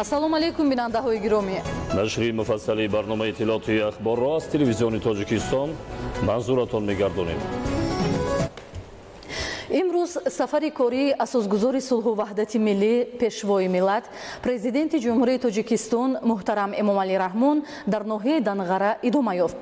Ассалому алайкум, бинандаҳои гиромӣ. Нашри муфассали барномаи иттилоотии ахборро аз телевизиони Тоҷикистон манзуратон мегардонем. Имрӯз сафари кории асосгузори сулҳу ваҳдати миллӣ, пешвои миллат, президенти Ҷумҳурии Тоҷикистон муҳтарам Эмомалӣ Раҳмон дар ноҳияи Данғара идома ёфт.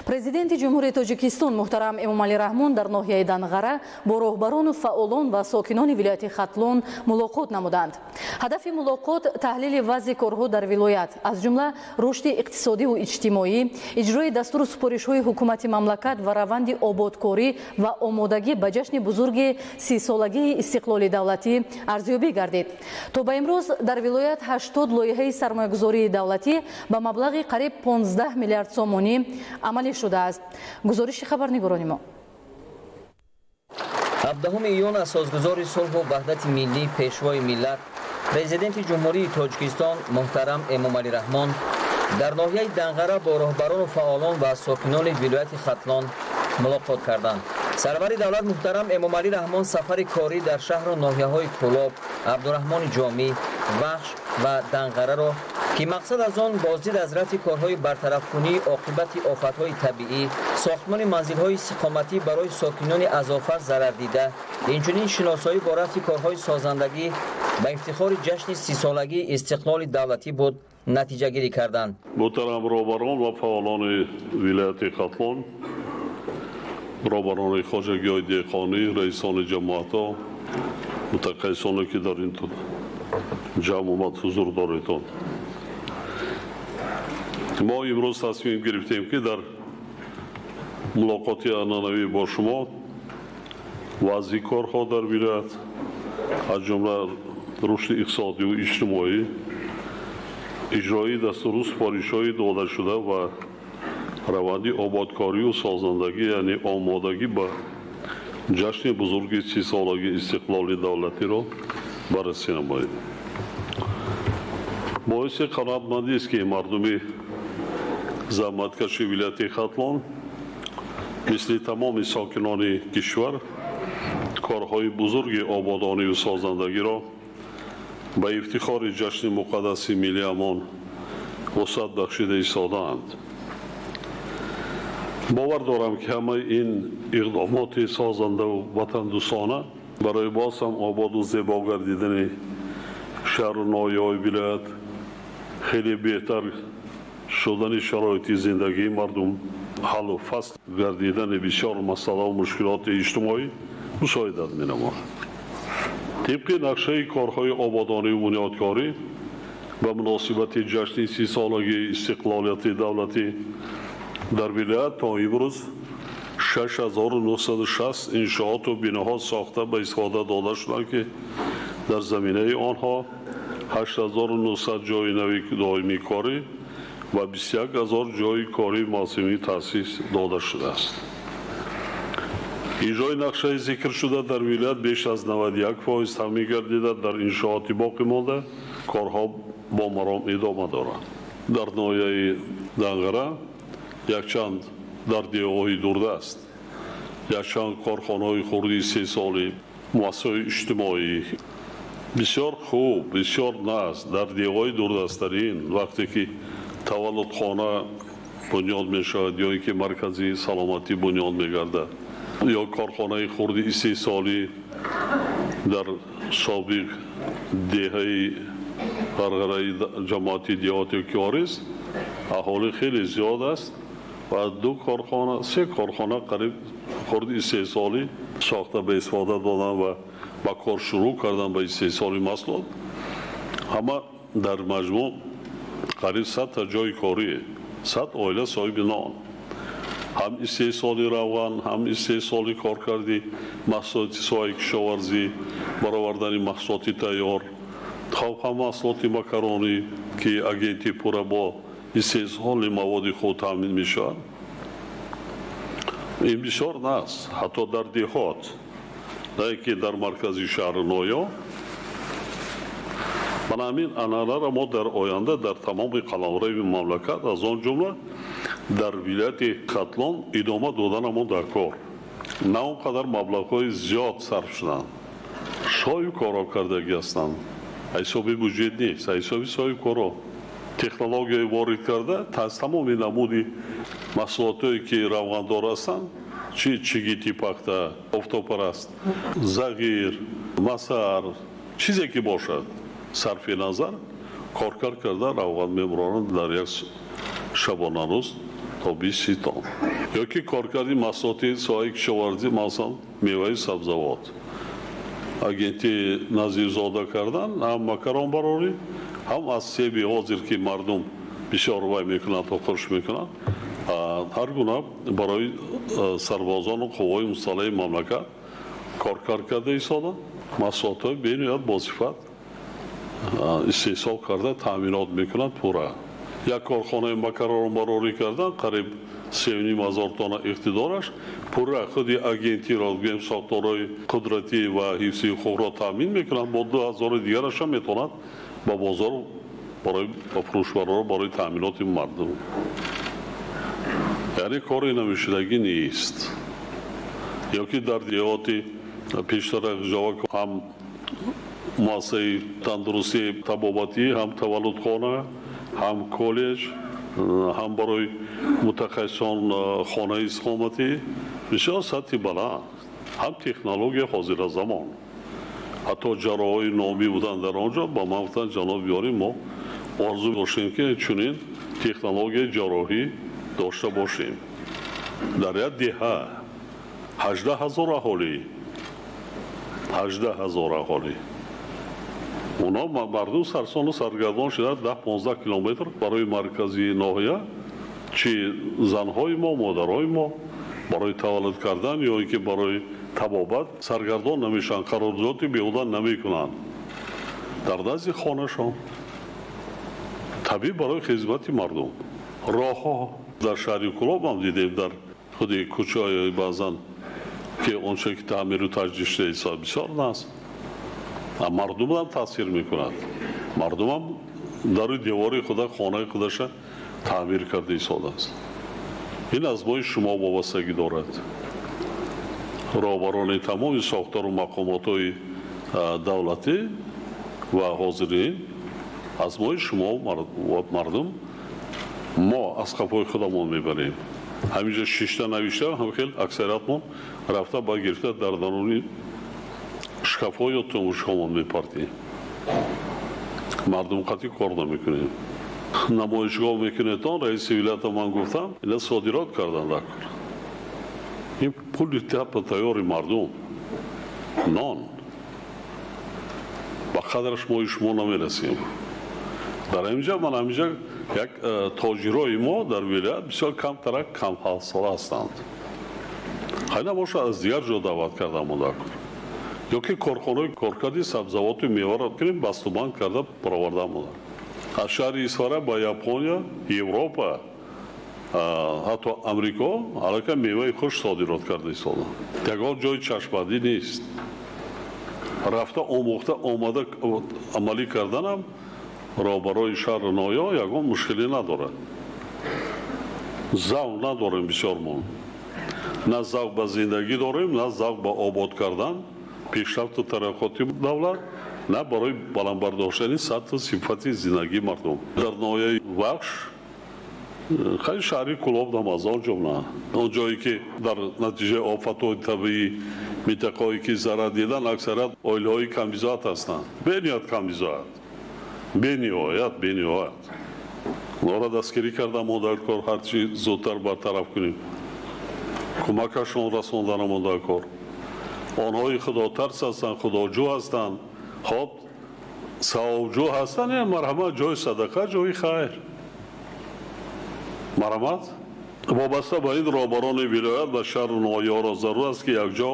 Президенти Ҷумҳурии Тоҷикистон муҳтарам Эмомалӣ Раҳмон дар ноҳияи Данғара бо роҳбарону фаъолон ва сокинони вилояти Хатлон мулоқот намуданд. Ҳадафи мулоқот таҳлили вазъи корҳо дар вилоят, аз ҷумла рушди иқтисодиву иҷтимоӣ, иҷрои дастуру супоришҳои ҳукумати мамлакат ва раванди ободкорӣ ва омодагӣ ба ҷашни бузурги 30-солагии истиқлоли давлатӣ арзёбӣ гардид. То ба имрӯз дар вилоят 80 лоиҳаи сармоягузории давлатӣ ба маблағи қариб 15 миллиард сомонӣ амалӣ шудааст. Гузориши хабарнигорони мо. 17 июн асосгузори сулҳу ваҳдати миллӣ, пешвои миллат, президенти Ҷумҳурии Тоҷикистон муҳтарам Эмомалӣ Раҳмон дар ноҳияи Данғара бо роҳбарону фаъолон ва сокинони вилояти Хатлон мулоқот карданд. Сарвари давлат муҳтарам Эмомалӣ Раҳмон сафари корӣ дар шаҳру ноҳияҳои Кӯлоб, Абдураҳмони Ҷомӣ, Вахш ва Данғараро, ки мақсад аз он боздид аз рафти корҳои бартарафкунии оқибати офатҳои табиӣ, сохтмони манзилҳои истиқоматӣ барои сокинони аз офат зарардида, инчунин шиносоӣ бо рафти корҳои созандагӣ ба ифтихори ҷашни 30-солагии истиқлоли давлатӣ буд, натиҷагирӣ карданд. Муҳтарам роҳбарон ва фаъолони вилояти Хатлон, роҳбарони хоҷагиҳои деҳқонӣ, раисони ҷамоатҳо, мутақайсоне ки дар ин ҷамъ омад ҳузур доредон. Мо имрӯз тасмим гирифтем, ки дар мулоқоти анъанавӣ бо шумо вазъи корҳо дар вилоят, аз ҷумла рушди иқтисодиву иҷтимоӣ, иҷрои дастуру супоришҳои додашуда ва раванди ободкорию созандагӣ, яъне омодагӣ ба ҷашни бузурги 30-солагии истиқлоли давлатиро баррасӣ намоем. Боиси қаноатмандист, ки мардуми заҳматкаши вилояти Хатлон мисли тамоми сокинони кишвар корҳои бузурги ободонию созандагиро ба ифтихори ҷашни муқаддаси миллиамон вусъат бахшида истодаанд. Бовар дорам, ки ҳамаи ин иқдомоти созандаву ватандӯстона барои боз ҳам ободу зебо гардидани шаҳру ноҳияҳои вилоят, хеле беҳтар шудани шароити зиндагии мардум, ҳаллу фасл гардидани бисёр масъалаву мушкилоти иҷтимоӣ мусоидат менамояд. Тибқи нақшаи корҳои ободонию бунёдкорӣ ба муносибати ҷашни 30-солагии истиқлолияти давлатӣ дар вилоят то имрӯз 6960 иншооту биноҳо сохта ба истифода дода шуданд, ки дар заминаи онҳо 8900 ҷойи нави доимии корӣ ва 21 000 ҷойи кории мавсимӣ таъсис дода шудааст. Иҷрои нақшаи зикршуда дар вилоят беш аз 91% таъмин гардида, дар иншооти боқӣ монда корҳо бо маром идома доранд. Дар ноҳияи Данғара якчанд дар деҳаҳои дурдаст якчанд корхонаҳои хурди истеҳсолӣ, муассисаҳои иҷтимоӣ бисёр хуб, бисёр нағз. Дар деҳаҳои дурдасттарин вақте ки таваллудхона бунёд мешавад ё ин ки маркази саломатӣ бунёд мегардад ё корхонаи хурди истеҳсолӣ дар собиқ деҳаи Ғарғараи ҷамоати деҳоти Киёриз аҳолӣ хеле зиёд аст ва ду корхона, се корхона қариб хурди истеҳсолӣ сохта ба истифода додан ва ба кор шурӯъ кардан ба истеҳсоли маҳсулот, ҳама дар маҷмӯъ қариб 100-та ҷойи корӣ, 100 оила соҳиби нон, ҳам истеҳсоли равған, ҳам истеҳсоли коркарди маҳсулоти соҳаи кишоварзӣ, баровардани маҳсулоти тайёр, хоб ҳам маҳсулоти макаронӣ, ки агентӣ пурра бо истеҳсоли маводи худ таъмин мешавад. Ин бисёр нағз. Ҳатто дар деҳот На ки дар маркази шаҳри ноҳия. Мана ҳамин анъанаро мо дар оянда дар тамоми қаламрави мамлакат, аз он ҷумла дар вилояти Хатлон идома доданамон дар кор. На он қадар маблағҳои зиёд сарф шуданд. Соҳибкоро кардагӣ ҳастанд. Ҳисоби буҷет нест, ҳисоби соҳибкоро. Технологияи ворид карда аз тамоми намуди маҳсулотое ки равғандор ҳастанд, чи чигити пахта, офтобпараст, зағир, масар, чизе ки бошад, сарфи назар коркард карда равған мебаронанд дар як шабонарӯз то 20 тонн. Ё ки коркарди маҳсулоти соҳаи кишоварзӣ, масалан меваи сабзавот. Агенти Назирзода кардан ҳам макаронбарорӣ, ҳам аз себи ҳозир ки мардум бисёр вай мекунанд ва хуш мекунанд, ҳар гуна барои сарбозону қувваҳои мусаллаҳи мамлакат коркард карда истода, маҳсулотҳои бениҳоят босифат истеҳсол карда таъминот мекунанд пурра. Як корхонаи макаронбарорӣ кардан қариб 3,5 ҳазор тонна иқтидораш пурра худи агентиро, гӯем, сохторҳои қудратӣ ва ҳифзи ҳуқуқро таъмин мекунанд, бо 2000 дигарашам метавонад ба бозор барои ба фурӯшбарор барои таъминоти мардум. Яъне кори намешудагӣ нест. Ё ки дар деҳоти пештара Ғижовак ҳам муассисаи тандурустии табобатӣ, ҳам таваллудхона, ҳам коллеҷ, ҳам барои мутахассисон хонаи истиқоматӣ бисёр сатҳи баланд, ҳам технология ҳозиразамон. Ҳатто ҷарроҳҳои номӣ буданд дар он ҷо, ба ман гуфтанд: ҷаноби ёрӣ, мо орзу доштем, ки чунин технологияи ҷарроҳӣ дошта бошем. Дар як деҳа 18 000 аҳолӣ, 18 000 аҳолӣ. Оно мардум сарсону саргардон шуда 10-15 километр барои маркази ноҳия, чи занҳои мо, модарҳои мо барои таваллуд кардан ё ин ки барои табобат саргардон намешаванд, қарордоти беҳуда намекунанд. Дар назди хонашон табиб барои хизмати мардум. Роҳҳо дар шаҳри Кӯлоб ҳам дидем, дар худи кӯчаҳои баъзан ки онче ки таъмиру таҷдид шуда истода бисёр наст. Мардумам таъсир мекунад. Мардумам дару девори худа, хонаи худаша таъмир карда истодааст. Ин аз мои шумо вобастагӣ дорад. Роҳбарони тамоми сохтору мақомотҳои давлатӣ ва ҳозирин аз мои шумо мардум, мо аз қафои худамон мебарем. Ҳаминҷо шишта навишта, ҳам хел аксариятмон рафта ба гирифта дар даруни шкафҳо ё тумбушҳомон мепартем. Мардум қатъи кор намекунем. Намоишгоҳ мекунедон, раиси вилоята ман гуфтам, ина содирот кардан дар кор. Ин пули тапа тайёри мардум, нон. Ба қадраш мои шумо намерасем. Дар ҳаминҷа ман ҳаминҷа як тоҷирои мо дар вилоят бисёр камтарак камҳавсола ҳастанд. Хай набошад, аз дигар ҷо даъват кардамо дар кор. Ё ки корхонаи коркарди сабзавоту меваро кунем, бастубанд карда баровардамо. Аз шаҳри Исфара ба Япония, Европа, ҳатто Амрико аллакай меваи хуш содирот карда истоданд. Ягон ҷои чашмбандӣ нест. Рафта омӯхта омада амалӣ карданам роҳбарои шаҳру ноҳия ягон мушкилӣ надорад. Завқ надорем бисёрмон. На завқ ба зиндагӣ дорем, на завқ ба обод кардан, пешрафту тараққоти давлат, на барои баланд бардоштани сатҳу сифати зиндагии мардум. Дар ноҳияи Вахш, хеле шаҳри Кӯлоб ҳам аз он ҷумла, он ҷое ки дар натиҷаи офатҳои табиӣ минтақаҳое ки зарар дидан, аксарият оилаҳои камбизоат ҳастанд. Бениҳоят камбизоат. Бениҳоят, бениҳоят. Онҳоро дастгирӣ карда мо дар кор ҳарчи зудтар бартараф кунем. Кӯмакашон расонданамо дар кор. Онҳои худотарс ҳастанд, худоҷӯ ҳастанд, хоб савобҷӯ ҳастанд, марҳамат, ҷои садақа, ҷои хайр. Марҳамат. Вобаста ба ин роҳбарони вилоят ва шаҳру ноҳияҳоро зарур аст, ки якҷо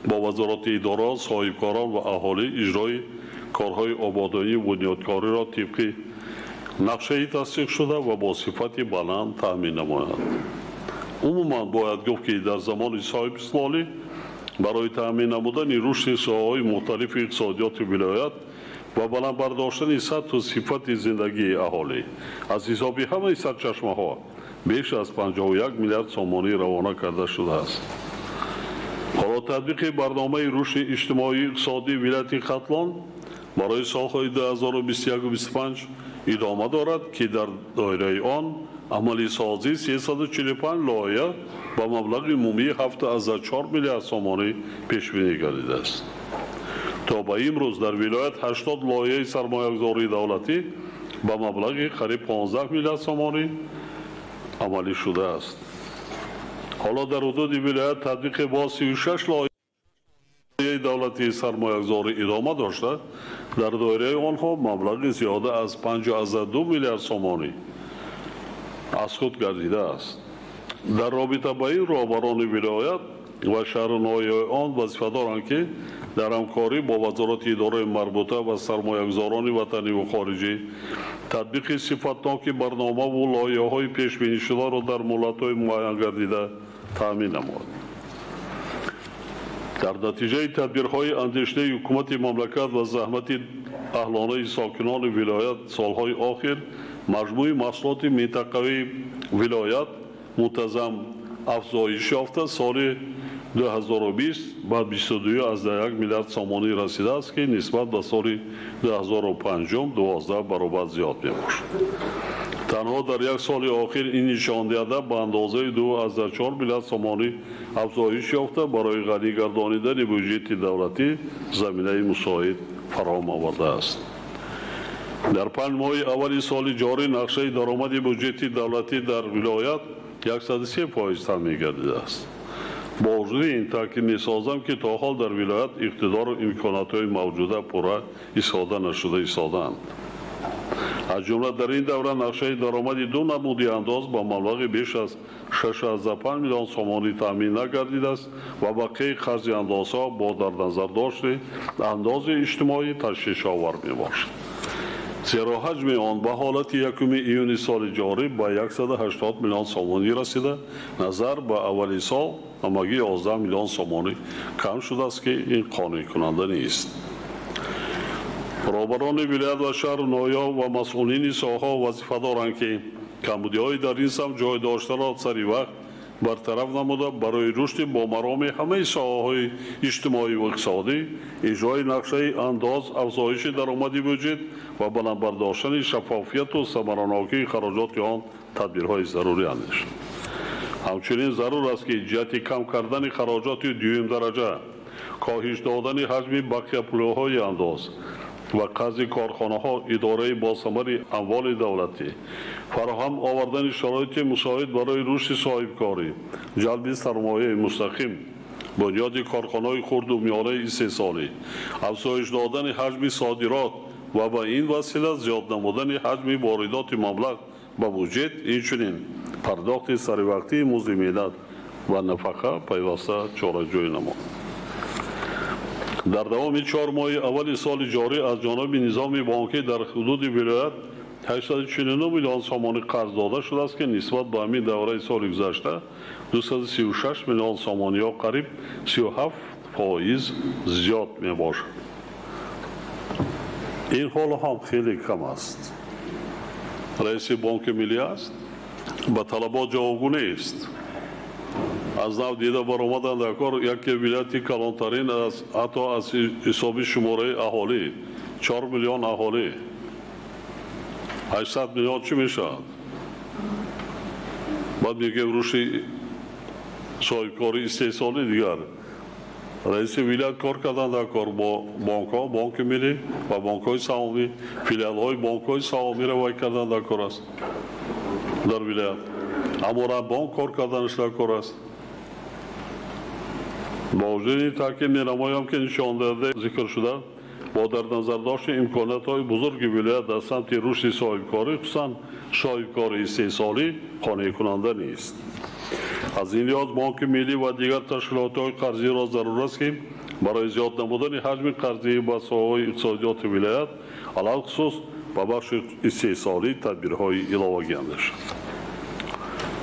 бо вазорати идораҳо, соҳибкорон ва аҳолӣ иҷрои корҳои ободонию бунёдкориро тибқи нақшаи тасдиқшуда ва бо сифати баланд таъмин намоянд. Умуман бояд гуфт, ки дар замони соҳибистиқлолӣ Барои таъмин намудани рушди соҳаҳои мухталифи иқтисодиёти вилоят ва баланд бардоштани сатҳу сифати зиндагии аҳолӣ аз ҳисоби ҳамаи сарчашмаҳо беш аз 51 миллиард сомонӣ равона карда шудааст. Ҳоло татбиқи барномаи рушди иҷтимоию иқтисодии вилояти Хатлон барои солҳои 2021-25 идома дорад, ки дар доираи он амалисозии 345 лоиҳа ба маблағи умумии 7,4 миллиард сомонӣ пешбинӣ гардидааст. То ба имрӯз дар вилоят 80 лоиҳаи сармоягузории давлатӣ ба маблағи қариб 15 миллиард сомонӣ амалӣ шудааст. Ҳоло дар ҳудуди вилоят татбиқи бо 36 лоиҳаи давлатии сармоягузорӣ идома дошта, дар доираи онҳо маблағи зиёда аз 5,2 миллиард сомонӣ аз худ гардидааст. Дар робита ба ин роҳбарони вилоят ва шаҳру ноҳияҳои он вазифа доранд, ки дар ҳамкорӣ бо вазорати идораи марбута ва сармоягузорони ватаниву хориҷӣ татбиқи сифатноки барномаву лоиҳаҳои пешбинишударо дар муҳлатҳои муайян гардида таъмин намояд. Дар натиҷаи тадбирҳои андешидаи ҳукумати мамлакат ва заҳмати аҳлонаи сокинони вилоят солҳои охир маҷмӯи маҳсулоти минтақавии вилоят мунтазам афзоиш ёфта, соли 2020 ба 22,1 миллиард сомонӣ расидааст, ки нисбат ба соли 2005 12 баробар зиёд мебошад. Танҳо дар як соли охир ин нишондиҳанда ба андозаи 2,4 миллиард сомонӣ афзоиш ёфта, барои ғанӣ гардонидани буҷети давлатӣ заминаи мусоид фароҳам овардааст. Дар 5 моҳи аввали соли ҷорӣ нақшаи даромади буҷети давлатӣ дар вилоят 103% таъмин гардидааст. Бо вуҷуди ин таъкид месозам, ки то ҳол дар вилоят иқтидору имкониятҳои мавҷуда пурра истифода нашуда истодаанд. Аз ҷумла дар ин давра нақшаи даромади ду намуди андоз ба маблағи беш аз 6,5 миллион сомонӣ таъмин нагардидааст ва бақияи қарзи андозҳо бо дар назар дошти андози иҷтимоӣ ташвишовар мебошад. Зеро ҳаҷми он ба ҳолати 1 июни соли ҷорӣ ба 180 миллион сомонӣ расида, назар ба аввали сол ҳамагӣ 11 миллион сомонӣ кам шудааст, ки ин қонеъкунанда нест. Роҳбарони вилоят ва шаҳру ноҳияҳо ва масъулини соҳаҳо вазифа доранд, ки камбудиҳои дар ин самт ҷой доштаро сари вақт бартараф намуда, барои рушди бомароми ҳамаи соҳаҳои иҷтимоӣ ва иқтисодӣ, иҷрои нақшаи андоз, афзоиши даромади буҷет ва баланд бардоштани шаффофияту самаранокии хароҷоти он тадбирҳои зарурӣ андешанд. Ҳамчунин зарур аст, ки ҷиҳати кам кардани хароҷоти дуюмдараҷа, коҳиш додани ҳаҷми бақияпулиҳои андоз ва қарзи корхонаҳо, идораи босамари амволи давлатӣ, фароҳам овардани шароити мусоид барои рушди соҳибкорӣ, ҷалби сармояи мустақим, бунёди корхонаҳои хурду миёнаи истеҳсолӣ, афзоиш додани ҳаҷми содирот ва ба ин васила зиёд намудани ҳаҷми воридоти маблағ ба буҷет, инчунин пардохти саривақтии музди меҳнат ва нафақа пайваста чораҷӯӣ намуд. Дар давоми 4 моҳи аввали соли ҷорӣ аз ҷониби низоми бонкӣ дар ҳудуди вилоят 849 миллион сомонӣ қарз дода шудааст, ки нисбат ба ҳамин давраи соли гузашта 236 миллион сомонӣ ё қариб 37% зиёд мебошад. Ин ҳоло ҳам хеле кам аст. Раиси Бонки Миллӣ аст, ба талабот ҷавобгӯ нест. Аз нав дида баромадан дар кор яке вилояти калонтарин аз ҳатто аз ҳисоби шумораи аҳолӣ 4 миллион аҳолӣ, 800 миллион чӣ мешавад? Баъд мегӯем рушди соҳибкорӣ истеҳсолӣ дигар. Раиси вилоят кор кардан дар кор бо бонкҳо, Бонки Миллӣ ва бонкҳои саҳомӣ, филиалҳои бонкҳои саҳомиро вай кардан дар кор аст дар вилоят. Амонатбонк кор карданаш дар кор аст. Бо вуҷуди ин таъкид менамоям, ки нишондиҳандаи зикршуда бо дар назардошти имкониятҳои бузурги вилоят дар самти рушди соҳибкорӣ, хусусан соҳибкории истеҳсолӣ, қонеъкунанда нест. Аз ин лиҳоз Бонки Миллӣ ва дигар ташкилотҳои қарзиро зарур аст, ки барои зиёд намудани ҳаҷми қарзӣ ба соҳаҳои иқтисодиёти вилоят, алалхусус ба бахши истеҳсолӣ, тадбирҳои иловагӣ андешанд.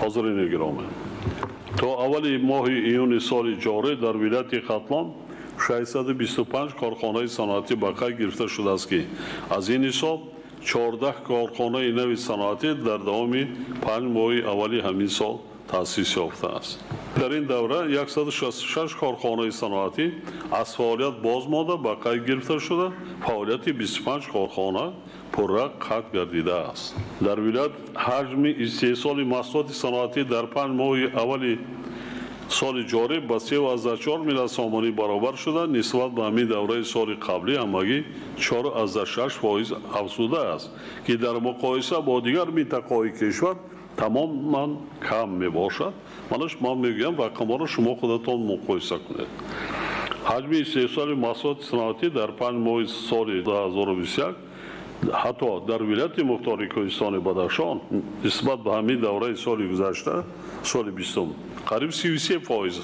Ҳозирини гиромӣ, То аввали моҳи июни соли ҷорӣ дар вилояти Хатлон 625 корхонаи саноатӣ ба қайд гирифта шудааст, ки аз ин ҳисоб 14 корхонаи нави саноатӣ дар давоми 5 моҳи аввали ҳамин сол таъсис ёфтааст. Дар ин давра 166 корхонаи саноатӣ аз фаъолият боз монда ба қайд гирифта шуда, фаъолияти 25 корхона пурра қатъ гардидааст. Дар вилоят ҳаҷми истеҳсоли маҳсулоти саноатӣ дар 5 моҳи аввали соли ҷорӣ ба 3,4 миллиард сомонӣ баробар шуда, нисбат ба ҳамин давраи соли қаблӣ ҳамагӣ 4,6% афзудааст, ки дар муқоиса бо дигар минтақаҳои кишвар тамоман кам мебошад. Манаш ман мегӯям, рақамҳоро шумо худатон муқоиса кунед. Ҳаҷми истеҳсоли маҳсулоти саноатӣ дар 5 моҳи соли 2021 ҳатто дар вилояти мухтори Кӯҳистони Бадахшон нисбат ба ҳамин давраи соли гузашта, соли 20, қариб 33%,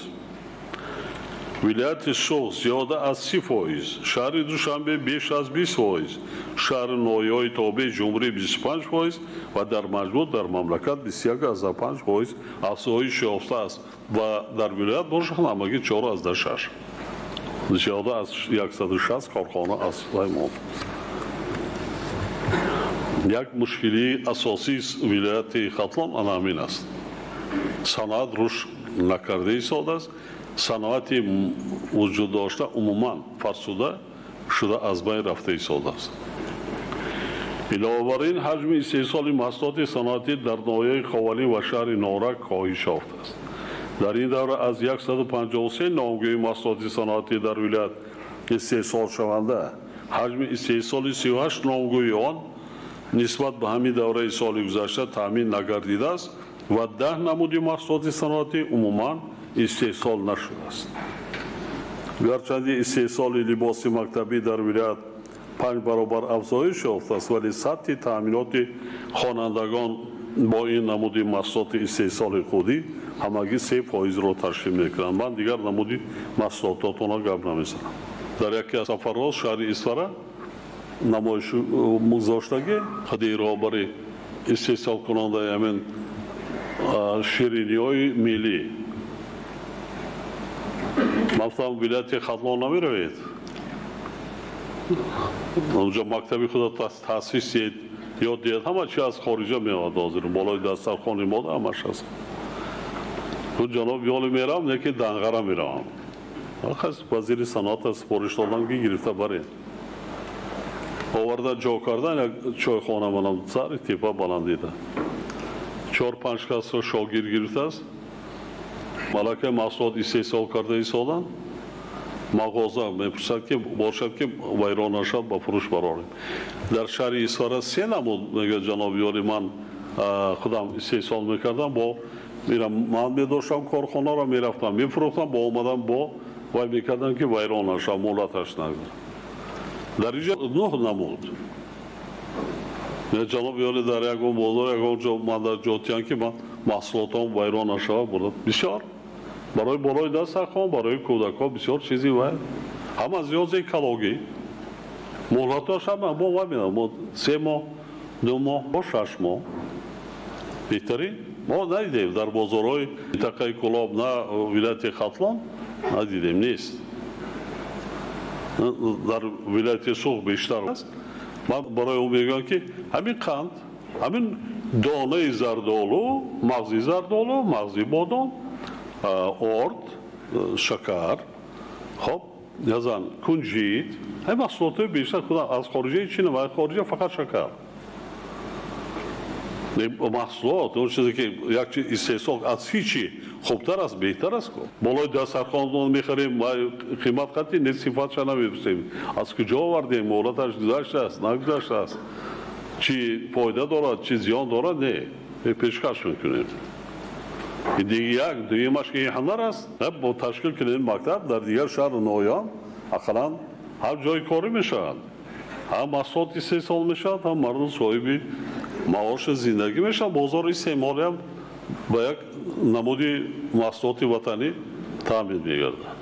вилояти Суғд зиёда аз 30%, шаҳри Душанбе беш аз 20%, шаҳри ноҳияҳои тобеи ҷумҳурӣ 25% ва дар маҷмӯъ дар мамлакат 21,5% афзоиш ёфтааст ва дар вилоят бошад ҳамагӣ 4,6. Зиёда аз 160 корхона аз вай монд. Як мушкилии асосии вилояти Хатлон ана ҳамин аст. Саноат рушд накарда истодааст. Саноати вуҷуд дошта умуман фарсуда шуда аз байн рафта истодааст. Илова бар ин, ҳаҷми истеҳсоли маҳсулоти саноатӣ дар ноҳияи Ховалин ва шаҳри Норак коҳиш ёфтааст. Дар ин давра аз 153 номгӯи маҳсулоти саноатӣ дар вилоят истеҳсолшаванда, ҳаҷми истеҳсоли 38 номгӯи он нисбат ба ҳамин давраи соли гузашта таъмин нагардидааст ва 10 намуди маҳсулоти саноатӣ умуман истеҳсол нашудааст. Гарчанде истеҳсоли либоси мактабӣ дар вилоят 5 баробар афзоиш ёфтааст, вале сатҳи таъминоти хонандагон бо ин намуди маҳсулоти истеҳсоли худӣ ҳамагӣ 3%-ро ташкил мекунанд. Ман дигар намуди маҳсулототонро гап намезанам. Дар яке аз сафарҳо шаҳри Исфара намоиш гузоштагӣ худи роҳбари истеҳсолкунандаи ҳамин шириниҳои миллӣ. Ман гуфтам, вилояти Хатлон намеравед, онҷо мактаби худо таъсис диҳед, ёд диҳед. Ҳама чи аз хориҷа меояд, ҳозир болои дастархони мо ҳамаш аст. Ҷаноб ёли меравам, не ки Данғара меравам. Вазири саноата супориш додам, ки гирифта баред. Оварда ҷо кардан як чойхона манам сари тепа баландида. 4-5 касро шогирд гирифтааст. Малакаи маҳсулот истеҳсол карда истоданд. Мағоза мепурсад, ки бошад, ки вайрон нашавад, ба фурӯш барорем. Дар шаҳри Исфара 3 намуд, мегӯяд ҷаноби ёли, ман худам истеҳсол мекардам, бо ман медоштам корхонаро, мерафтам, мефурӯхтам, бо омадам бо вай мекардам, ки вайрон нашавад, муҳлаташ нагузарад. Дар инҷа 9 намуд. Ҷаноби ёли, дар ягон бозор, ягон ҷо ман дар ҷо тиям, ки ман маҳсулотам вайрон нашавад, бурда. Бисёр барои болои дастархон, барои кӯдакҳо бисёр чизи вай. Ҳама зиёд экологӣ. Муҳлатош ҳама мо вай медонам, мо 3 моҳ, 2 моҳ, 6 моҳ. Беҳтарин. Мо надидем дар бозорҳои минтақаи Кӯлоб, на вилояти Хатлон надидем, нест. Дар вилояти Суғд бештар аст. Ман барои ӯ мегӯям, ки ҳамин қанд, ҳамин донаи зардолу, мағзи зардолу, мағзи бодом, орд, шакар, хоб, язан кунҷид, ҳамин маҳсулотҳои бештар худам аз хориҷаи чин ва хориҷа фақат шакар. Маҳсулот, он чизе ки як чиз истеҳсол аз ҳичи хубтар аст, беҳтар аст. Болои дастархон мехарем, қимат қатъи не, сифатша намепурсем. Аз куҷо овардем, муҳлаташ гузаштааст, нагузаштааст, чӣ фоида дорад, чӣ зиён дорад, не, пешкаш мекунем. Як дуюмаш ки ин ҳунар аст, бо ташкил кунем мактаб дар дигар шаҳру ноҳияҳо ақаллан ҳам ҷои корӣ мешавад, ҳам маҳсулот истеҳсол мешавад, ҳам мардум соҳиби маоши зиндагӣ мешавад. Бозори истеъмолиам ба як намуди маҳсулоти ватанӣ таъмин мегардад.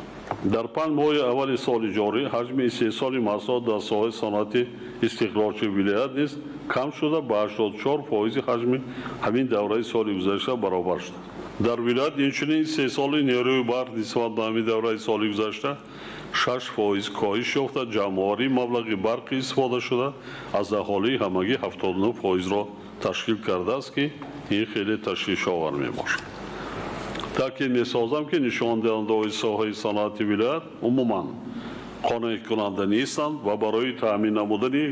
Дар 5 моҳи аввали соли ҷорӣ ҳаҷми истеҳсоли маҳсулот дар соҳаи саноати истиқлолчии вилоят низ кам шуда, ба 84% ҳаҷми ҳамин давраи соли гузашта баробар шуд. Дар вилоят инчунин истеҳсоли нерӯи барқ нисбат ба ҳамин давраи соли гузашта 6% коҳиш ёфта, ҷамъоварии маблағи барқи истифодашуда аз аҳолии ҳамагӣ 79%-ро ташкил кардааст, ки ин хеле ташвишовар мебошад. Таъкид месозам, ки нишондиҳандаҳои соҳаи саноати вилоят умуман қонеъкунанда нестанд ва барои таъмин намудани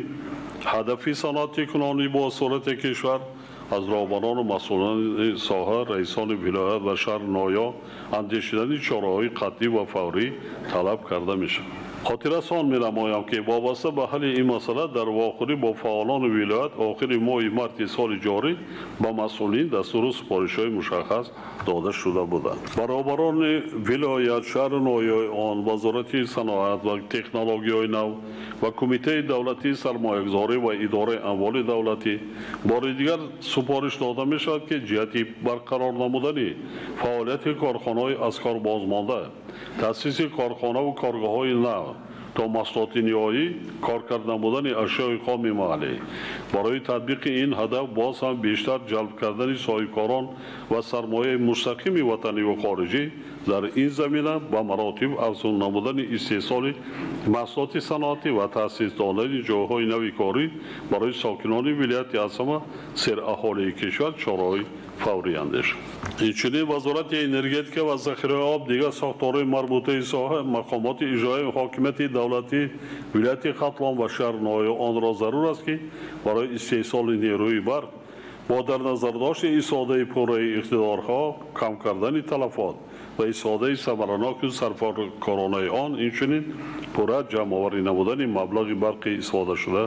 ҳадафи саноатикунонӣ бо суръати кишвар аз роҳбарону масъулони соҳа, раисони вилоят ва шаҳр ноҳия андешидани чораҳои қатъӣ ва фаврӣ талаб карда мешавад. Хотиррасон менамоям, ки вобаста ба ҳалли ин масъала дар вохӯрӣ бо фаъолони вилоят охири моҳи марти соли ҷорӣ ба масъулин дастуру супоришҳои мушаххас дода шуда буданд. Ба роҳбарони вилоят, шаҳру ноҳияҳои он, Вазорати саноат ва технологияҳои нав ва Кумитаи давлатии сармоягузорӣ ва идораи амволи давлатӣ бори дигар супориш дода мешавад, ки ҷиҳати барқарор намудани фаъолияти корхонаҳои аз кор бозмонда, таъсиси корхонаву коргоҳҳои нав то маҳсулоти ниҳоӣ, коркард намудани ашёи хоми маҳаллӣ, барои татбиқи ин ҳадаф боз ҳам бештар ҷалб кардани соҳибкорон ва сармояи мустақими ватаниву хориҷӣ дар ин замина ба маротиб афзун намудани истеҳсоли маҳсулоти саноатӣ ва таъсис додани ҷойҳои нави корӣ барои сокинони вилояти аз ҳама сераҳолии кишвар чораҳои фаврӣ андешад. Инчунин Вазорати энергетика ва захираи об, дигар сохторҳои марбутаи соҳа, мақомоти иҷроияи ҳокимияти давлатӣ вилояти Хатлон ва шаҳр ноҳияи онро зарур аст, ки барои истеҳсоли нерӯи барқ бо дар назардошти истифодаи пурраи иқтидорҳо, кам кардани талафот ва истифодаи самараноку сарфкоронаи он, инчунин пурра ҷамъоварӣ намудани маблағи барқи истифодашуда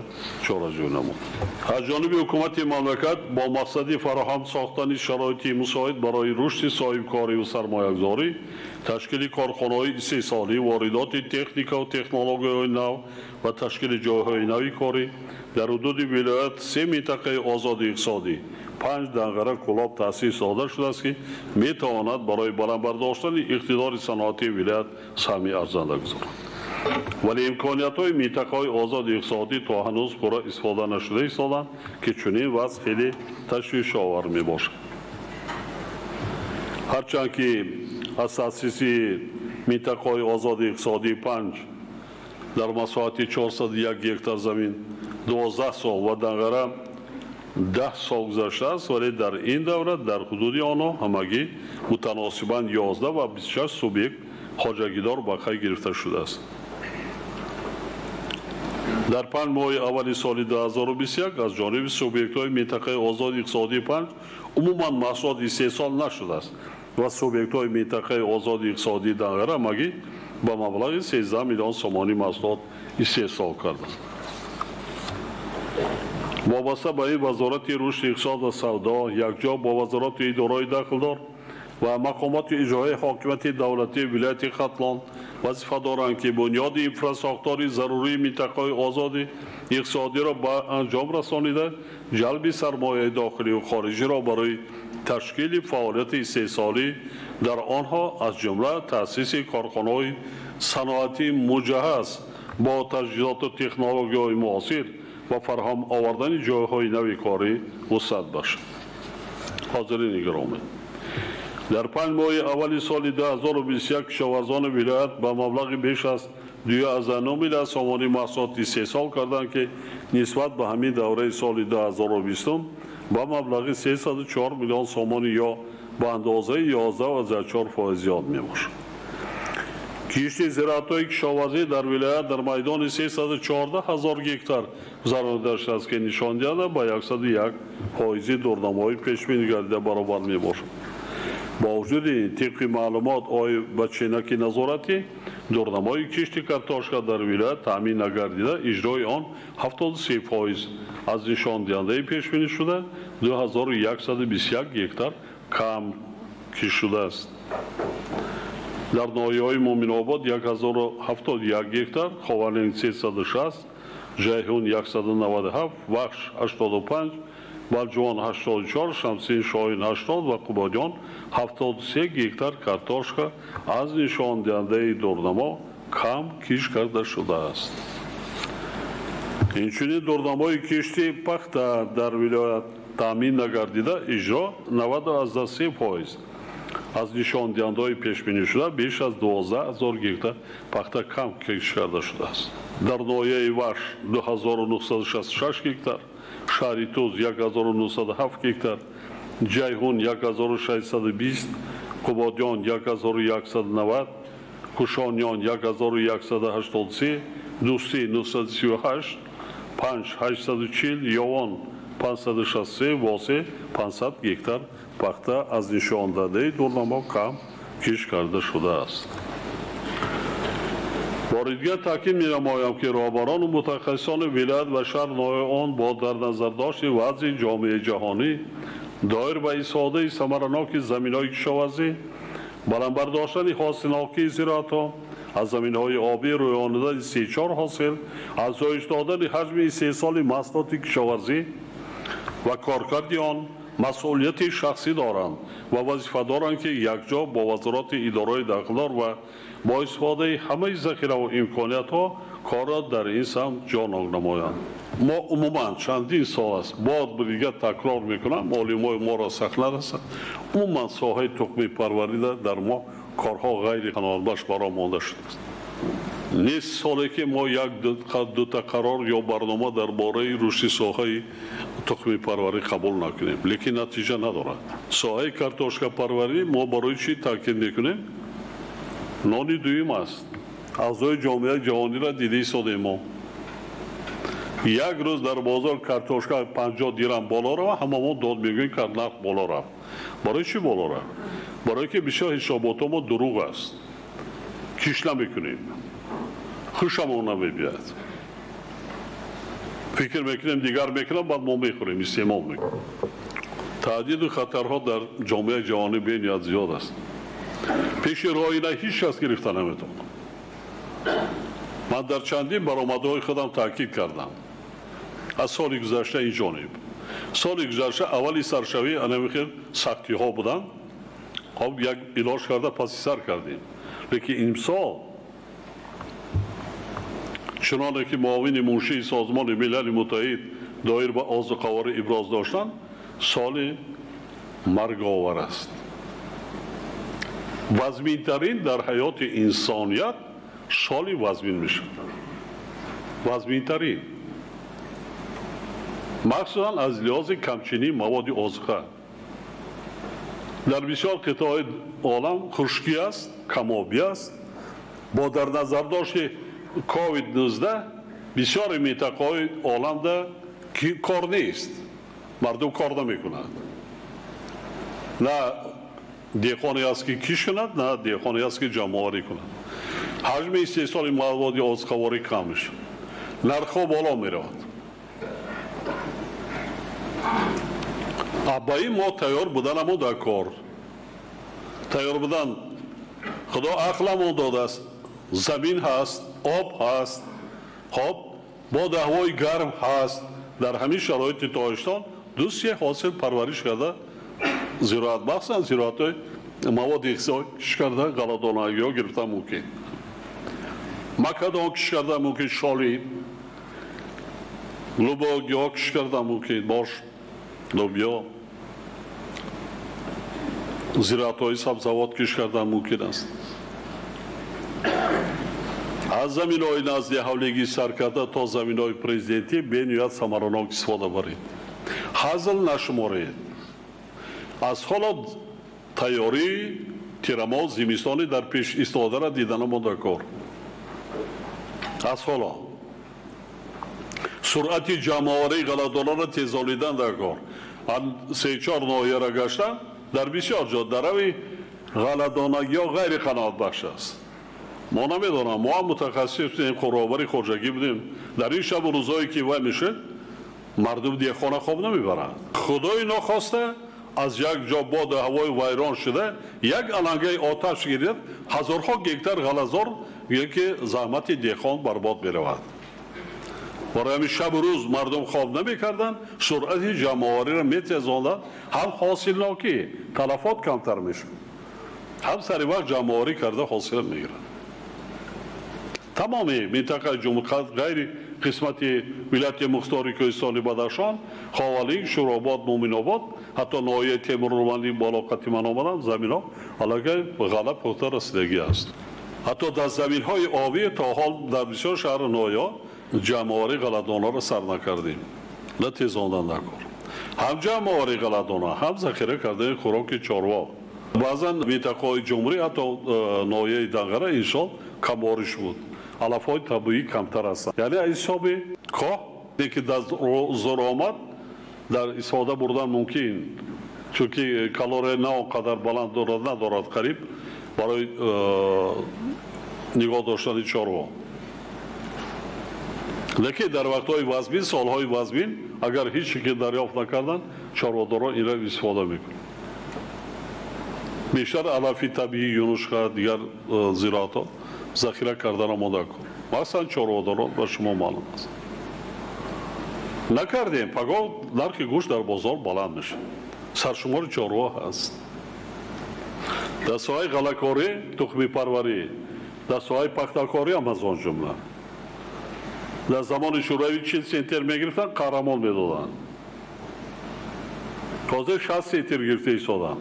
чораҷӯӣ намуд. Аз ҷониби ҳукумати мамлакат бо мақсади фароҳам сохтани шароити мусоид барои рушди соҳибкориву сармоягузорӣ, ташкили корхонаҳои истеҳсолӣ, воридоти техникаву технологияҳои нав ва ташкили ҷойҳои нави корӣ дар ҳудуди вилоят 3 минтақаи озоди иқтисодӣ, 5 Данғара, Кӯлоб таъсис дода шудааст, ки метавонад барои баланд бардоштани иқтидори саноатии вилоят саҳми арзанда гузорад. Вале имкониятҳои минтақаҳои озоди иқтисодӣ то ҳанӯз пурра истифода нашуда истоданд, ки чунин вазъ хеле ташвишовар мебошад. Ҳарчанд ки аз таъсиси минтақаҳои озоди иқтисодии 5 дар масоҳати 401 гектар замин 12 сол ва Данғара 10 сол гузаштааст, вале дар ин давра дар ҳудуди онҳо ҳамагӣ мутаносибан 11 ва 26 субъект хоҷагидор ба қайд гирифта шудааст. Дар 5 моҳи аввали соли 2021 аз ҷониби субъектҳои минтақаи озоди иқтисодии 5 умуман маҳсулот истеҳсол нашудааст ва субъектҳои минтақаи озоди иқтисодии Данғара ҳамагӣ ба маблағи 13 миллион сомонӣ маҳсулот истеҳсол карданд. Вобаста ба ин Вазорати рушди иқтисод ва савдо якҷо бо вазорати идораҳои дахлдор ва мақомоти иҷроияи ҳокимияти давлатии вилояти Хатлон вазифа доранд, ки бунёди инфрасохтори зарурии минтақаҳои озоди иқтисодиро ба анҷом расонида, ҷалби сармояи дохилию хориҷиро барои ташкили фаъолияти истеҳсолӣ дар онҳо, аз ҷумла таъсиси корхонаҳои саноатии муҷаҳҳаз бо таҷҳизоту технологияҳои муосир ва фароҳам овардани ҷойҳои нави корӣ вусъат бахшад. Ҳозирини гиромӣ, дар 5 моҳи аввали соли 2021 кишоварзони вилоят ба маблағи беш аз 2,9 миллиард сомонӣ маҳсулот истеҳсол карданд, ки нисбат ба ҳамин давраи соли 2020 ба маблағи 304 миллион сомонӣ ё ба андозаи 11,4% зиёд мебошад. Кишти зироатҳои кишоварзӣ дар вилоят дар майдони 314 ҳазор гектар гузаронида шудааст, ки нишондиҳанда ба 101% дурнамои пешбинӣ гардида баробар мебошад. Бо вуҷуди ин, тибқи маълумот оид ба чинаки назоратӣ, дурнамои кишти картошка дар вилоят таъмин нагардида, иҷрои он 73% аз нишондиҳандаи пешбинӣ шуда 2121 гектар кам кишт шудааст. Дар ноҳияҳои Муъминобод 1071 гектар, Ховалинг 360, Ҷайҳун 197, Вахш 85, Балҷувон 84, Шамсин Шоҳин 80 ва Қубодиён 73 гектар картошка аз нишондиҳандаи дурнамо кам кишт карда шудааст. Инчунин дурнамои кишти пахта дар вилоят таъмин нагардида, иҷро 90,3% Аз нишондиҳандаҳои пешбинишуда беш аз 12 000 гектар пахта кам кишт карда шудааст. Дар ноҳияи Вахш 2966 гектар, шаҳри Туз 1907 гектар, Ҷайҳун 1620, Қубодиён 1190, Кушониён 1183, Дӯстӣ 938, Панҷ 840, Ёвон 563, Восе 500 гектар пахта аз нишондодаи дурнамо кам кишт карда шудааст. Бори дигар таъкид менамоям, ки роҳбарону мутахассисони вилоят ва шаҳр ноҳияи он бо дар назардошти вазъи ҷомеаи ҷаҳонӣ доир ба истифодаи самараноки заминҳои кишоварзӣ, баланд бардоштани ҳосилнокии зироатҳо аз заминҳои обӣ, рӯёнидани 34 ҳосил, афзоиш додани ҳаҷми истеҳсоли маҳсулоти кишоварзӣ ва коркарди он масъулияти шахсӣ доранд ва вазифа доранд, ки якҷо бо вазорати идораҳои дахлдор ва бо истифодаи ҳамаи захираву имкониятҳо корро дар ин самт ҷонок намоянд. Мо умуман чандин сол аст, бор дигар такрор мекунам, олимои моро сахт нарасад, умуман соҳаи тухмипарварида дар мо корҳо ғайри қаноатбахш баро монда шудааст. Нест соле ки мо як дута қарор ё барнома дар бораи рушди соҳаи тухмипарварӣ қабул накунем, лекин натиҷа надорад. Соҳаи картошкапарварӣ мо барои чӣ таъкид мекунем? Нони дуюм аст. Аъзои ҷомеаи ҷаҳониро дида истодем мо. Як рӯз дар бозор картошка 50 дирам боло рава, ҳамамон дод мегӯем, ки нарх боло рафт. Барои чӣ боло рафт? Барое ки бисёр ҳисоботҳо мо дурӯғ аст. Киш намекунем, хушамон намебиёд. Фикр мекунем, дигар мекунам, баъд мо мехӯрем, истеъмол мекунем. Таҳдиду хатарҳо дар ҷомеаи ҷаҳонӣ бениҳоят зиёд аст. Пеши роҳи ина ҳеҷ кас гирифта наметавонад. Ман дар чандин баромадҳои худам таъкид кардам. Аз соли гузашта ин ҷониб. Соли гузашта аввали саршавии анами хел сахтиҳо буданд. Хоб як илоҷ карда паси сар кардем. Лекин имсол чуноне ки муовини муншии Созмони Милали Муттаҳид доир ба озуқаворӣ иброз доштанд, соли марговар аст. Вазминтарин дар ҳаёти инсоният соли вазмин мешавад. Вазминтарин. Махсусан аз лиҳози камчинии маводи озуқа. Дар бисёр қитъаҳои олам хушкӣ аст, камобӣ аст. Бо дар назардошти COVID-19 бисёри минтақаҳои оламда кор нест. Мардум кор намекунад. На деҳқоне аст, ки киш кунад, на деҳқоне аст, ки ҷамъоварӣ кунад. Ҳаҷми истеҳсоли маводи озуқаворӣ кам мешавад. Нархҳо боло меравад. Ба ин мо тайёр буданамо дар кор. Тайёр будан Худо ақламон додааст, замин ҳаст, об ҳаст, хоб боду ҳавои гарм ҳаст. Дар ҳамин шароити Тоҷикистон ду-се ҳосил парвариш карда зироат, махсусан зироатҳои маводи иқтисодӣ кишт карда ғалладонагиҳо гирифта мумкин. Макадон кишт карда мумкин, шоли, лубогиҳо кишт карда мумкин, бош, лубиё, зироатҳои сабзавот кишт карда мумкин аст. Аз заминҳои назди ҳавлигӣ сар карда то заминҳои президентӣ бениҳоят самаранок истифода баред. Ҳазл нашуморед. Аз ҳоло тайёрии тирамоҳ зимистони дар пеш истифодаро диданамо дар кор. Аз ҳоло суръати ҷамъоварии ғалладонаро тезолидан дар кор. Се-чор ноҳияро гаштам, дар бисёр ҷо дарави ғалладонагиҳо ғайри қаноатбахш аст. Мо намедонам, мо ҳам мутахассис будем, роҳбари хоҷагӣ будем. Дар ин шабу рӯзҳое ки вай мешуд, мардум деҳқона хоб намебаранд. Худои нохоста аз як ҷо боду ҳавои вайрон шуда, як алангаи оташ гирифт, ҳазорҳо гектар ғаллазор ки заҳмати деҳқон барбод меравад. Барои ҳамин шабу рӯз мардум хоб намекарданд, суръати ҷамъовариро метезонданд, ҳам ҳосилнокӣ, талафот камтар мешуд, ҳам сари вақт ҷамъоварӣ карда ҳосила мегиранд. Тамоми минтақаи ҷумҳур ғайри қисмати вилояти мухтори Кӯҳистони Бадахшон, Ховалинг, Шӯробод, Муъминобод, ҳатто ноҳияи Темурмалӣ боло қати ман омадам, заминҳо аллакай ғалла пухта расидагӣ аст. Ҳатто дар заминҳои обӣ то ҳол дар бисёр шаҳру ноҳияҳо ҷамъоварии ғалладонаро сар накардем, на тезондан накор. Ҳам ҷамъоварии ғалладона, ҳам захира кардани хӯроки чорво. Баъзан минтақаҳои ҷумҳурӣ, ҳатто ноҳияи Данғара ин сол камбориш буд, алафҳои табиӣ камтар ҳастанд. Яъне аз ҳисоби коҳ ки дар зор омад дар истифода бурдан мумкин, чунки калория на он қадар баланд дорад, надорад қариб барои нигоҳ доштани чорво. Лекин дар вақтҳои вазмин, солҳои вазмин, агар ҳеҷ ки дарёфт накарданд, чорводорон инро истифода мекунанд. Бештар алафи табиӣ, юнушқа, дигар зироатҳо захира кардан омода кун. Махсусан чорводорон ба шумо маълум аст. Накардем, пагоҳ нархи гӯшт дар бозор баланд мешавад. Саршумори чорво ҳаст. Дар соҳаи ғаллакорӣ, тухмипарварӣ, дар соҳаи пахтакорӣ ҳам аз он ҷумла. Дар замони Шӯравӣ 40 центнер мегирифтанд, қаҳрамон медоданд. Ҳозир 60 центнер гирифта истоданд.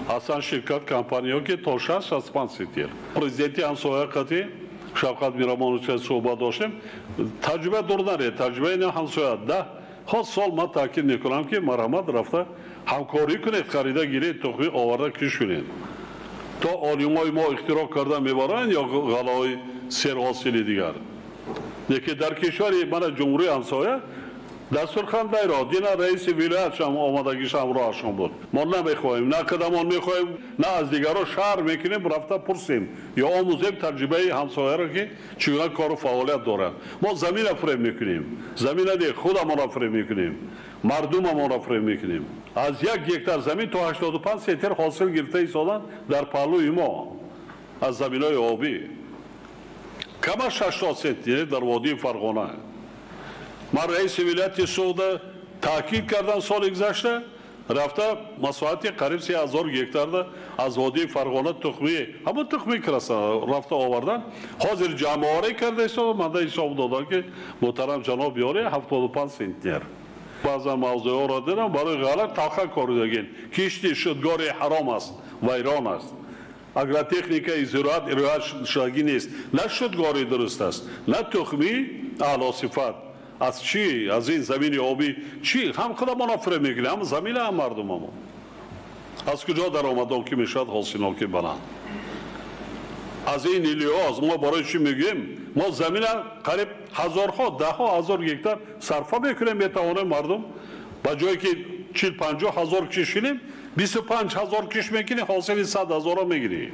Аслан ширкат компаниё ки то 60-65 центнер. Президенти ҳамсоя қатъи Шавкат Миромонович суҳбат доштем. Таҷриба дур наред, таҷрибаи ин ҳамсоя. 10 сол ман таъкид мекунам ки марҳамат рафта ҳамкорӣ кунед, харида гиред, тухмӣ оварда киш кунед. То олимои мо ихтироъ карда мебаранд ё ғаллаҳои серҳосили дигар. Лекин дар кишвари мана ҷумҳурии ҳамсоя дастурхандайро дина раиси вилоятшам омадагиш ҳамроҳашон буд. Мо намехоҳем, на қадамон мехоҳем, на аз дигарро шаҳр мекунем, рафта пурсем ё омӯзем таҷрибаи ҳамсояро ки чӣ гуна кору фаъолият доранд. Мо замина фиреб мекунем, замина не, худамонро фиреб мекунем, мардумамонро фиреб мекунем. Аз 1 гектар замин то 85 центнер ҳосил гирифта истоданд дар паҳлӯи мо аз заминҳои обӣ. Кама 60 центнер дар водии Фарғона. Ман раиси вилояти Суғда таъкид кардам соли гузашта, рафта масоҳати қариб 3000 гектарда аз водии Фарғона тухмӣ, ҳамон тухмӣ краса рафта овардан. Ҳозир ҷамъоварӣ карда истода, манда ҳисоб додам ки муҳтарам ҷаноб ёре 75 центнер. Баъзан мавзӯъҳоро дидам, барои ғалат талха коридагин. Кишти шудгори ҳаром аст, вайрон аст. Агротехникаи зироат риоят шудагӣ нест. На шудгори дуруст аст, на тухмӣ аълосифат. Аз чӣ? Аз ин замини обӣ чӣ? Ҳам худамонро фиреб мекунем, ҳам замина, ҳам мардумамон. Аз куҷо даромадон ки мешавад ҳосилнокӣ баланд? Аз ин лиҳоз мо барои чӣ мегӯем? Мо замина қариб ҳазорҳо, даҳҳо ҳазор гектар сарфа мекунем, метавонем мардум ба ҷое ки 40-50 ҳазор киш кунем, 25 ҳазор киш мекунем, ҳосили 100 ҳазорро мегирем.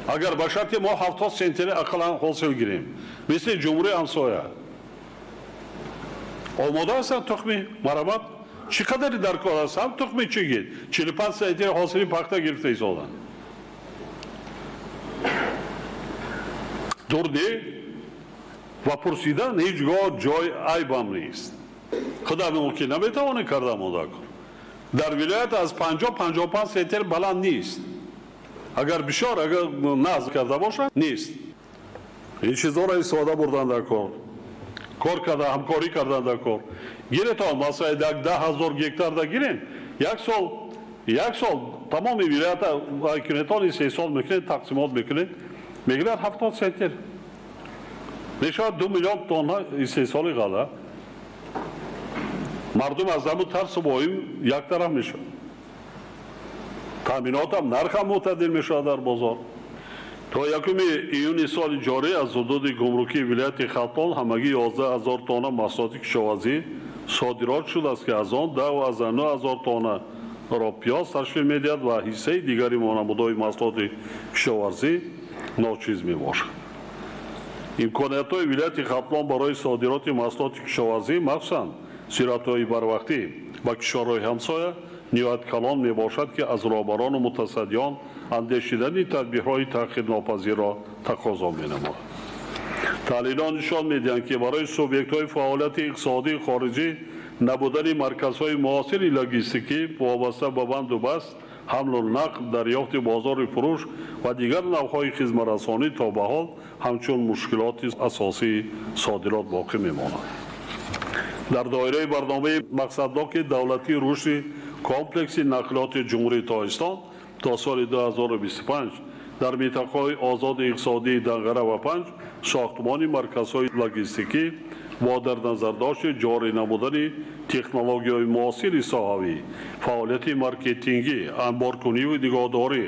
Агар ба шарти мо 70 центнер ақаллан ҳосил гирем, мисли ҷумҳурии ҳамсоя. Омода ҳастанд тухмӣ, марҳамат, чӣ қадаре дар кор аст, ҳам тухмӣ чӣ гир? 45 центнер ҳосили пахта гирифта истоданд. Дур не ва пурсидан ҳеҷ гоҳ ҷой айбам нест. Худамон ки наметавонем карда омода кун. Дар вилоят аз 50-55 центнер баланд нест. Агар бисёр, агар назр карда бошад, нест. Ин чизҳоро истифода бурдан дар кор. Кор карда, ҳамкорӣ кардан дар кор. Гиретон, масалан, 10 ҳазор гектар да гирем, як сол тамоми вилоята кунетон истеҳсол мекунед, тақсимот мекунед, мегирад 70 центнер. Мешавад 2 миллион тонна истеҳсоли ғалла. Мардум аз ҳамун тарсу воҳим як тараф мешавад. Таъминотам нархам мӯътадил мешавад дар бозор. То 1 июни соли ҷорӣ аз ҳудуди гумрукии вилояти Хатлон ҳамагӣ 11 ҳазор тонна маҳсулоти кишоварзӣ содирот шудааст, ки аз он 10,9 ҳазор тоннаро пиёз ташкил медиҳад ва ҳиссаи дигари намудҳои маҳсулоти кишоварзӣ ночиз мебошад. Имкониятҳои вилояти Хатлон барои содироти маҳсулоти кишоварзӣ, махсусан зироатҳои барвақтӣ ба кишварҳои ҳамсоя ниҳоят калон мебошад, ки аз роҳбарону мутасаддиён андешидани тадбирҳои таъхирнопазирро тақозо менамояд. Таҳлилҳо нишон медиҳанд, ки барои субъектҳои фаъолияти иқтисодии хориҷӣ набудани марказҳои муосири логистикӣ вобаста ба банду баст ҳамлу нақл, дарёфти бозори фурӯш ва дигар навъҳои хизматрасонӣ то ба ҳол ҳамчун мушкилоти асосии содирот боқӣ мемонад. Дар доираи барномаи мақсадноки давлатии рушди комплекси нақлиёти Ҷумҳурии Тоҷикистон то соли 2025 дар минтақаҳои озоди иқтисодии Данғара ва Панҷ сохтмони марказҳои логистикӣ бо дар назардошти ҷорӣ намудани технологияҳои муосири соҳавӣ, фаъолияти маркетингӣ, анборкуниву нигоҳдорӣ,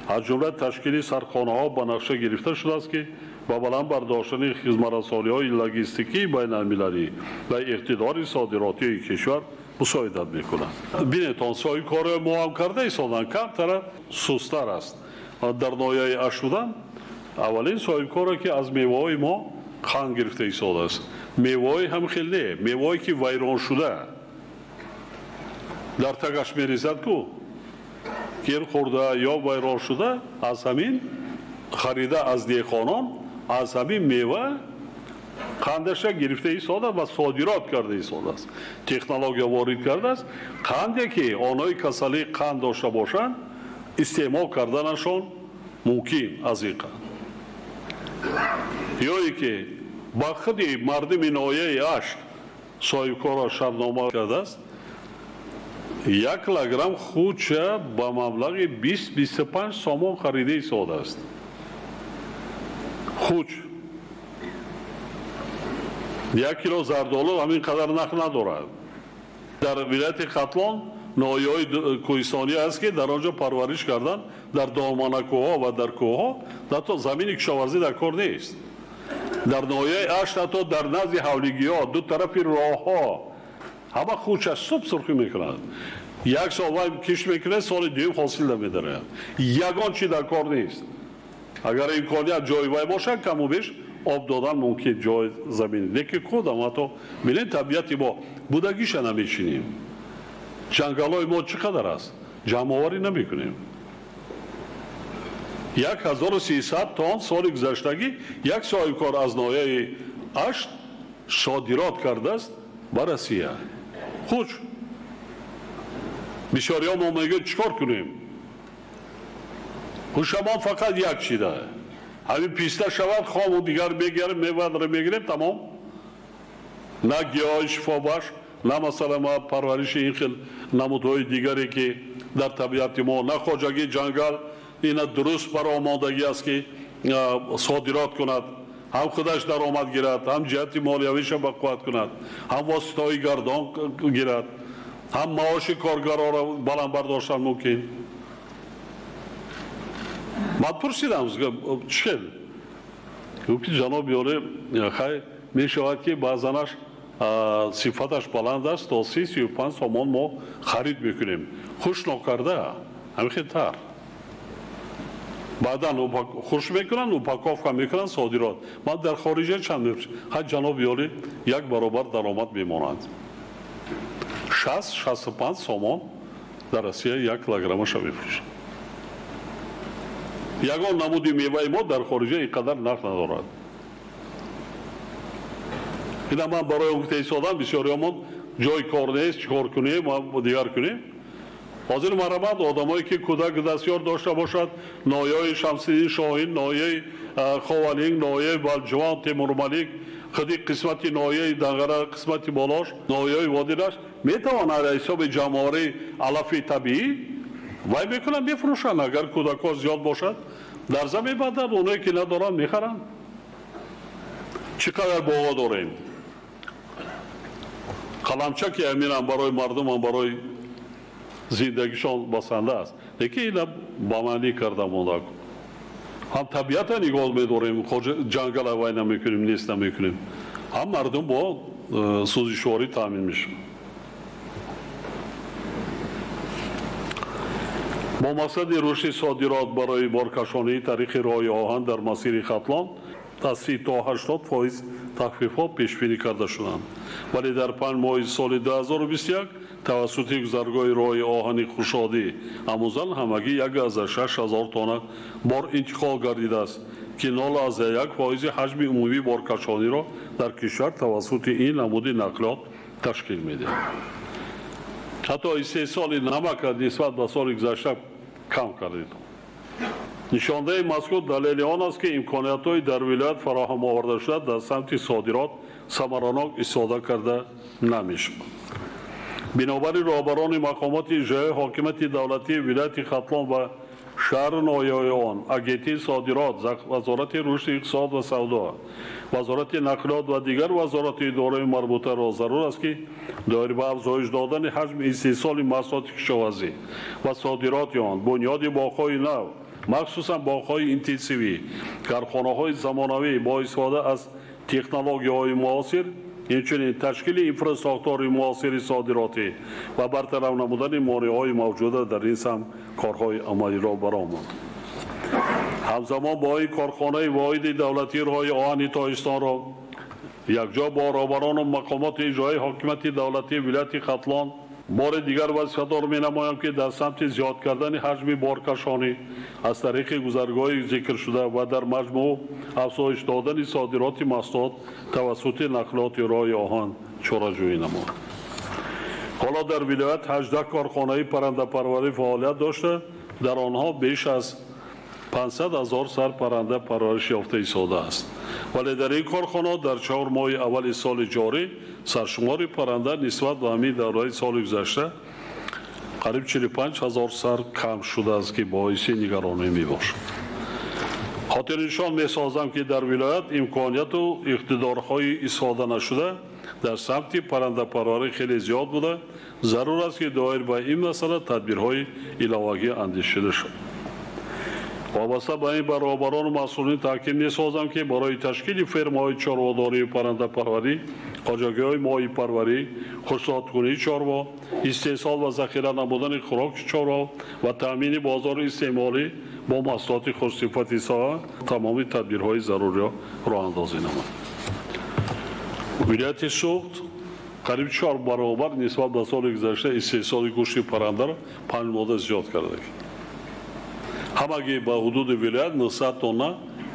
аз ҷумла ташкили сархонаҳо ба нақша гирифта шудааст, ки ба баланд бардоштани хизматрасониҳои логистикии байналмилалӣ ва иқтидори содиротии кишвар мусоидат мекунад. Бинед, он соҳибкорҳои мо ҳам карда истоданд, камтара сустар аст. Дар ноҳияи Ашудан аввалин соҳибкоре, ки аз меваҳои мо қанд гирифта истодааст. Меваҳои ҳам хел не, меваҳое ки вайрон шуда дар тагаш мерезад ку, гир хӯрда ё вайрон шуда, аз ҳамин харида аз деҳқонон, аз ҳамин мева қандаша гирифта истода ва содирот карда истодааст. Технология ворид кардааст. Қанде ки онҳои касалии қанд дошта бошанд, истеъмол карданашон мумкин аз ин қанд. Ё ки ба худи мардуми ноҳияи Ашт соҳибкорро шартнома кардааст, 1 килограмм хуча ба маблағи 20-25 сомон харида истодааст. Хуч 1 кило зардолу ҳамин қадар нарх надорад. Дар вилояти Хатлон ноҳияҳои кӯҳистонӣ аст, ки дар он ҷо парвариш кардан дар доманакӯҳҳо ва дар кӯҳҳо ҳатто замини кишоварзӣ дар кор нест. Дар ноҳияи Ашт ҳатто дар назди ҳавлигиҳо, ду тарафи роҳҳо ҳама хуча суб сурхӣ мекунад. Як сол вай кишт мекунад, соли дуюм ҳосил намедарад. Ягон чи дар кор нест. Агар имконият ҷои вай бошад, каму беш об додан мумкин ҷои замин. Лекин худам ҳатто бинед, табиати мо будагиша намечинем. Ҷангалҳои мо чӣ қадар аст? Ҷамъоварӣ намекунем. 1300 тонн соли гузаштагӣ як соҳибкор аз ноҳияи Ашт содирот кардааст ба Россия. Хуч бисёриҳо мо мегӯяд, чӣ кор кунем? Хушамон фақат як чида. Ҳамин писта шавад, хому дигар мегирем, меваро мегирем, тамом. На гиёҳи шифобахш, на масалан парвариши ин хел намудҳои дигаре, ки дар табиати мо, на хоҷагии ҷангал ина дуруст баромодагӣ аст, ки содирот кунад, ҳам худаш даромад гирад, ҳам ҷиҳати молиявиша ба қувват кунад, ҳам воситаҳои гардон гирад, ҳам маоши коргароро баланд бардоштан мумкин. Ман пурсидам, чӣ хел? Гуфт, ки ҷаноби олӣ, хай мешавад, ки баъзанаш сифаташ баланд аст, то 30-35 сомон мо харид мекунем. Хуш нокарда, ҳамин хел тар. Баъдан хуш мекунанд, упаковка мекунанд, содирот. Ман дар хориҷа чанд мефурӯшам? Ҳай ҷаноби олӣ, як баробар даромад мемонад. 60-65 сомон дар Россия 1 килограммаша мефурӯшад. Ягон намуди меваи мо дар хориҷа ин қадар нарх надорад. Ина ман барои он гуфта истодам, бисёриҳомон ҷои кор нест, чӣ кор кунем, дигар кунем. Ҳозир марҳамат, одамое ки кӯдак дастёр дошта бошад, ноҳияҳои Шамсиддин Шоҳин, ноҳияи Ховалинг, ноҳияи Балҷувон, Темурмалик, худи қисмати ноҳияи Данғара, қисмати Болош, ноҳияҳои Водираш метавонад ҳисоби ҷамъоварии алафи табиӣ вай мекунанд, мефурӯшанд. Агар кӯдакҳо зиёд бошад, дарза мебанданд, оное ки надоранд мехаранд. Чӣ қадар боғо дорем? Қаламча ки ҳаминам барои мардумам, барои зиндагишон басанда аст. Лекин ина ба маънӣ карда монда. Ҳам табиата нигоҳ медорем, ҷангала вай намекунем, нест намекунем. Ҳам мардум бо сӯзишворӣ таъмин мешавад. Бо мақсади рушди содирот барои боркашонии таърихи роҳи оҳан дар масири Хатлон аз 30 то 80% тахфифҳо пешбинӣ карда шуданд. Вале дар 5 моҳи соли 2021 тавассути гузаргоҳи роҳи оҳани Хушодӣ Амузан ҳамагӣ 1,6 ҳазор тонна бор интиқол гардидааст, ки 0,1% ҳаҷми умумии боркашониро дар кишвар тавассути ин намуди нақлиёт ташкил медиҳад. Ҳатто истеҳсоли намакро нисбат ба соли гузашта кам кардем. Нишондаи мазкур далели он аст, ки имкониятҳои дар вилоят фароҳам оварда шуда дар самти содирот самаранок истифода карда намешавад. Бинобар ин роҳбарони мақомоти иҷроияи ҳокимияти давлатии вилояти Хатлон ва шаҳру ноҳияҳои он, Агентии содирот, Вазорати рушди иқтисод ва савдо, Вазорати нақлиёт ва дигар вазорату идораҳои марбутаро зарур аст, ки доир ба афзоиш додани ҳаҷми истеҳсоли маҳсулоти кишоварзӣ ва содироти он, бунёди боғҳои нав, махсусан боғҳои интенсивӣ, корхонаҳои замонавӣ бо истифода аз технологияҳои муосир, инчунин ташкили инфрасохтори муосири содиротӣ ва бартараф намудани монеаҳои мавҷуда дар ин самт корҳои амалиро баромад. Ҳамзамон бо ин корхонаи воҳиди давлатии роҳи оҳани Тоҷикистонро якҷо бо роҳбарону мақомоти иҷроияи ҳокимияти давлатии вилояти Хатлон бори дигар вазифадор менамоям, ки дар самти зиёд кардани ҳаҷми боркашонӣ аз тариқи гузаргоҳи зикршуда ва дар маҷмӯъ афзоиш додани содироти маҳсулот тавассути нақлиёти роҳи оҳан чораҷӯӣ намояд. Ҳоло дар вилоят 18 корхонаи паррандапарварӣ фаъолият дошта, дар онҳо беш аз 500 ҳазор сар парранда парвариш ёфта истодааст. Вале дар ин корхона дар 4 моҳи аввали соли ҷорӣ саршумори парранда нисбат ба ҳамин давраи соли гузашта қариб 45 ҳазор сар кам шудааст, ки боиси нигаронӣ мебошад. Хотирнишон месозам, ки дар вилоят имконияту иқтидорҳои истифода нашуда дар самти паррандапарварӣ хеле зиёд буда, зарур аст, ки доир ба ин масъала тадбирҳои иловагӣ андешида шавад. Вобаста ба ин ба роҳбарону масъулин таъкид месозам, ки барои ташкили фермаҳои чорводорию паррандапарварӣ, хоҷагиҳои моҳипарварӣ, хушсоаткунии чорво, истеҳсол ва захира намудани хӯроки чорво ва таъмини бозори истеъмолӣ бо маҳсулоти хушсифати соҳа тамоми тадбирҳои заруриро роҳандозӣ намояд. Вилояти Суғд қариб 4 баробар нисбат ба соли гузашта истеҳсоли гӯшти паррандаро 5 мода зиёд карда. Ҳамагӣ ба ҳудуди вилоят 900 тонна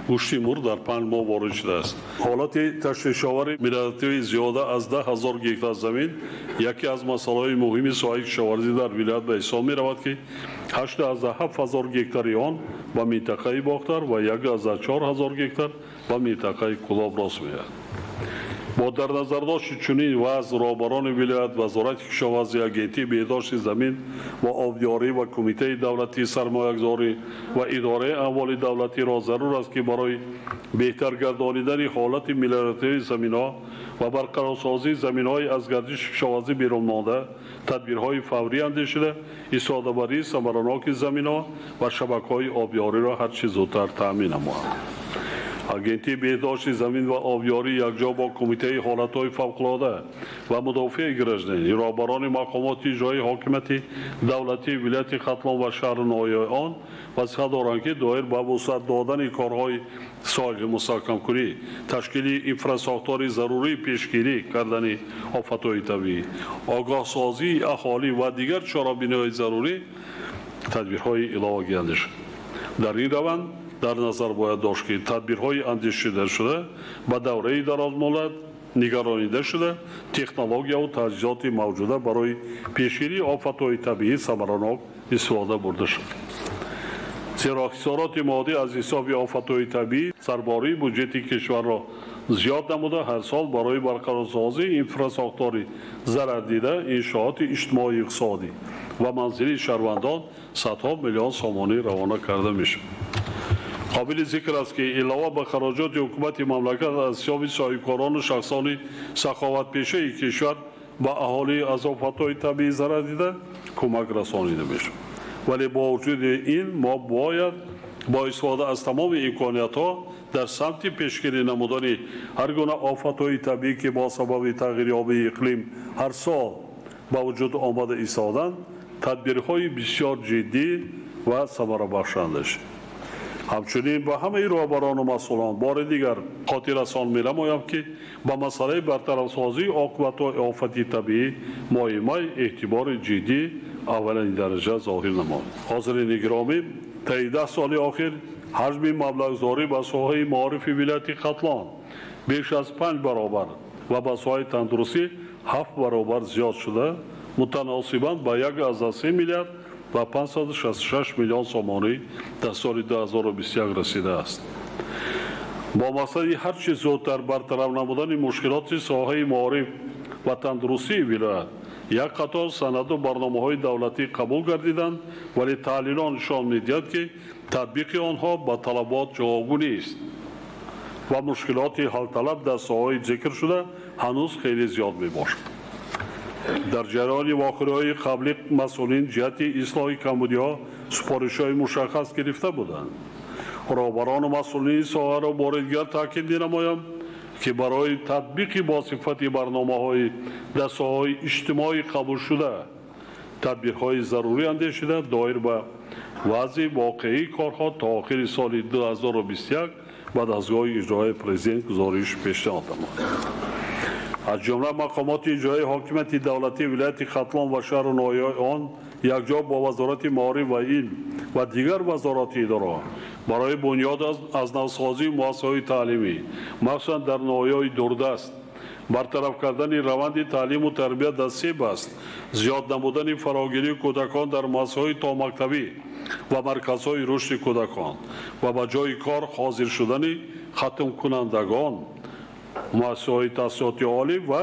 гӯшти мурғ дар 5 моҳ ворид шудааст. Ҳолати ташвишовари мелиоративии зиёда аз 10 ҳазор гектар замин яке аз масъалаҳои муҳими соҳаи кишоварзӣ дар вилоят ба ҳисоб меравад, ки 8,7 ҳазор гектари он ба минтақаи Бохтар ва 1,4 ҳазор гектар ба минтақаи Кӯлоб рост меояд. Бо дар назардошти чунин вазъ роҳбарони вилоят, Вазорати кишоварзӣ, Агентии беҳдошти замин ва обёрӣ ва Кумитаи давлатии сармоягузорӣ ва идораи амволи давлатиро зарур аст, ки барои беҳтар гардонидани ҳолати мелиоративии заминҳо ва барқарорсозии заминҳои аз гардиши кишоварзӣ берун монда тадбирҳои фаврӣ андешида, истифодабарии самараноки заминҳо ва шабакаҳои обёриро ҳарчи зудтар таъмин намоянд. Агентии беҳдошти замин ва обёрӣ якҷо бо Кумитаи ҳолатҳои фавқулода ва мудофиаи гражданӣ, роҳбарони мақомоти иҷроии ҳокимияти давлатии вилояти Хатлон ва шаҳру ноҳияҳои он вазифа доранд, ки доир ба вусъат додани корҳои соҳили мустаҳкамкунӣ, ташкили инфрасохтори зарурии пешгирӣ кардани офатҳои табиӣ, огоҳсозии аҳолӣ ва дигар чорабиниҳои зарурӣ тадбирҳои иловагӣ андешанд. Дар ин раванд дар назар бояд дошт, ки тадбирҳои андешидашуда ба давраи дарозмуҳлат нигаронида шуда, технологияву таҷҳизоти мавҷуда барои пешгирии офатҳои табиӣ самаранок истифода бурда шуд. Зеро хисороти моддӣ аз ҳисоби офатҳои табиӣ сарбории буҷети кишварро зиёд намуда, ҳар сол барои барқарорсозии инфрасохтори зарардида, иншооти иҷтимоию иқтисодӣ ва манзили шаҳрвандон садҳо миллион сомонӣ равона карда мешавад. Қобили зикр аст, ки илова ба хароҷоти ҳукумати мамлакат аз ҳисоби соҳибкорону шахсони саховатпешаи кишвар ба аҳолӣ аз офатҳои табиӣ зарар дида кӯмак расонида мешавад. Вале бо вуҷуди ин мо бояд бо истифода аз тамоми имкониятҳо дар самти пешгирӣ намудани ҳар гуна офатҳои табиӣ, ки бо сабаби тағйирёбии иқлим ҳар сол ба вуҷуд омада истоданд, тадбирҳои бисёр ҷиддӣ ва самарабахш андешем. Ҳамчунин ба ҳамаи роҳбарону масъулон бори дигар хотиррасон менамоям, ки ба масъалаи бартарафсозии оқибатҳои офати табиӣ моҳи май эътибори ҷиддӣ аввалини дараҷа зоҳир намояд. Ҳозирини гиромӣ, таи 10 соли охир ҳаҷми маблағгузорӣ ба соҳаи маорифи вилояти Хатлон беш аз 5 баробар ва ба соҳаи тандурустӣ 7 баробар зиёд шуда, мутаносибан ба 1,3 миллиард ва 566 миллион сомонӣ дар соли 2021 расидааст. Бо мақсади ҳарчи зудтар бартараф намудани мушкилоти соҳаи маориф ва тандурустии вилоят як қатор санаду барномаҳои давлатӣ қабул гардиданд, вале таҳлилҳо нишон медиҳад, ки татбиқи онҳо ба талабот ҷавобгӯ нест ва мушкилоти ҳалталаб дар соҳаҳои зикршуда ҳанӯз хеле зиёд мебошад. Дар ҷараёни вохӯриҳои қаблӣ масъулин ҷиҳати ислоҳи камбудиҳо супоришҳои мушаххас гирифта буданд. Роҳбарону масъулини соҳаро бори дигар таъкид менамоям, ки барои татбиқи босифати барномаҳои дар соҳаҳои иҷтимоӣ қабулшуда тадбирҳои зарурӣ андешида, доир ба вазъи воқеии корҳо то охири соли 2021 ба дастгоҳи иҷроияи президент гузориш пешниҳод намояд. Аз ҷумла мақомоти иҷроияи ҳокимияти давлатии вилояти Хатлон ва шаҳру ноҳияҳои он якҷо бо Вазорати маориф ва илм ва дигар вазорати идораҳо барои бунёд аз навсозии муассисаҳои таълимӣ, махсусан дар ноҳияҳои дурдаст, бартараф кардани раванди таълиму тарбия дар се баст, зиёд намудани фарогирии кӯдакон дар муассисаҳои томактабӣ ва марказҳои рушди кӯдакон ва ба ҷои кор ҳозир шудани хатмкунандагон, муассисаҳои таҳсилоти олӣ ва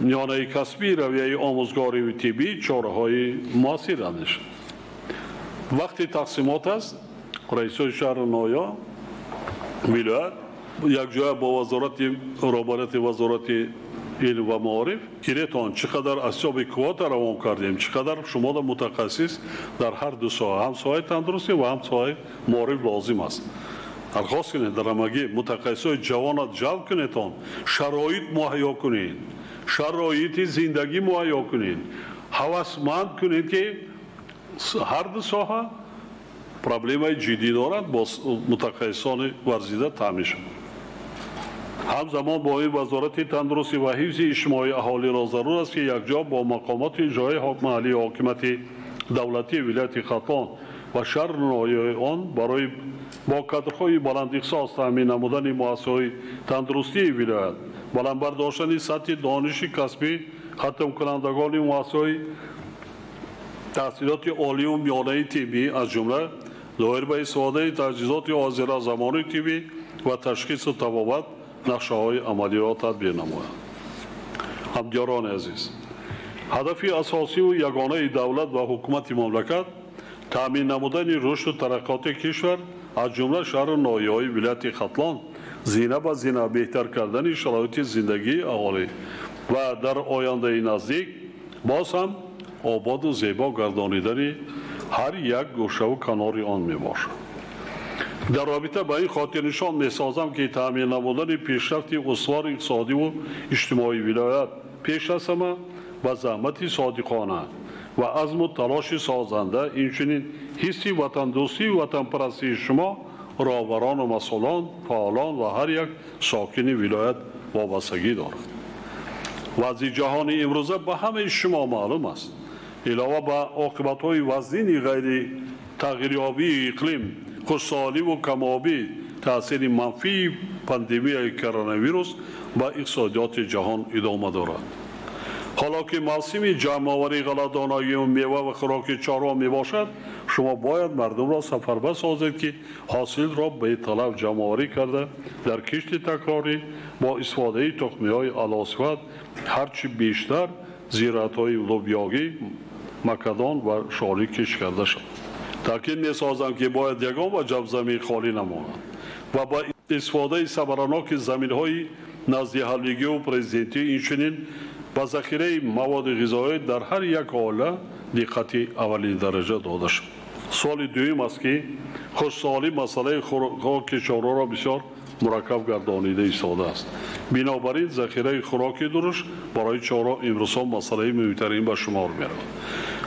миёнаи касбии равияи омӯзгорию тиббӣ чораҳои муассир андешанд. Вақти тақсимот аст, раисои шаҳру ноҳия вилоят якҷоя бо вазорати роҳбарияти Вазорати илм ва маориф гиретон чӣ қадар аз ҳисоби квота равон кардем, чӣ қадар шумода мутахассис дар ҳар ду соҳа, ҳам соҳаи тандурустӣ ва ҳам соҳаи маориф лозим аст. Дархост кунед, дар ҳамагӣ мутахассисои ҷавонат ҷалб кунедон, шароит муҳайё кунед, шароити зиндагӣ муҳайё кунед, ҳавасманд кунед, ки ҳар ду соҳа проблемаи ҷиддӣ дорад, бо мутахассисони варзида таъмин шавад. Ҳамзамон бо ин Вазорати тандурустӣ ва ҳифзи иҷтимоии аҳолиро зарур аст, ки якҷо бо мақомоти иҷроияи маҳаллии ҳокимияти давлатии вилояти Хатлон ва шаҳру ноҳияҳои он барои бо кадрҳои баландихтисос таъмин намудани муассисаҳои тандурустии вилоят, баланд бардоштани сатҳи дониши касбӣ хатмкунандагони муассисаҳои таҳсилоти олию миёнаи тиббӣ, аз ҷумла доир ба истифодаи таҷҳизоти ҳозиразамони тиббӣ ва ташхису табобат нақшаҳои амалиро тадбир намояд. Ҳамдиёрони азиз, ҳадафи асосиву ягонаи давлат ва ҳукумати мамлакат таъмин намудани рушду тараққиёти кишвар, аз ҷумла шаҳру ноҳияҳои вилояти Хатлон, зина ба зина беҳтар кардани шароити зиндагии аҳолӣ ва дар ояндаи наздик боз ҳам ободу зебо гардонидани ҳар як гӯшаву канори он мебошад. Дар робита ба ин хотирнишон месозам, ки таъмин намудани пешрафти устувори иқтисодиву иҷтимоии вилоят пеш аз ҳама ба заҳмати содиқона ва азму талоши созанда, инчунин ҳисси ватандӯстию ватанпарастии шумо, роҳбарону масъулон, фаъолон ва ҳар як сокини вилоят вобастагӣ дорад. Вазъи ҷаҳони имрӯза ба ҳамаи шумо маълум аст. Илова ба оқибатҳои вазнини ғайри тағйирёбии иқлим, хушсоливу камобӣ, таъсири манфии пандемияи коронавирус ба иқтисодиёти ҷаҳон идома дорад. Ҳоло ки мавсими ҷамъоварии ғалладонагию мева ва хӯроки чорво мебошад, шумо бояд мардумро сафарбар созед, ки ҳосилро беталаф ҷамъоварӣ карда, дар кишти такрорӣ бо истифодаи тухмиҳои аълосифат ҳарчи бештар зираатҳои лубёгӣ, макадон ва шолӣ кишт карда шавад. Таъкид месозам, ки бояд ягон ваҷаб замин холӣ намонад ва ба истифодаи самараноки заминҳои назди ҳаллигиву президентӣ, инчунин ба захираи маводи ғизоӣ дар ҳар як оила диққати аввалин дараҷа дода шавад. Соли дуюм аст, ки хушсолӣ масъалаи хӯроки чорворо бисёр мураккаб гардонида истодааст. Бинобар ин захираи хӯроки дуруш барои чорво имрӯзҳо масъалаи муҳимтарин ба шумор меравад.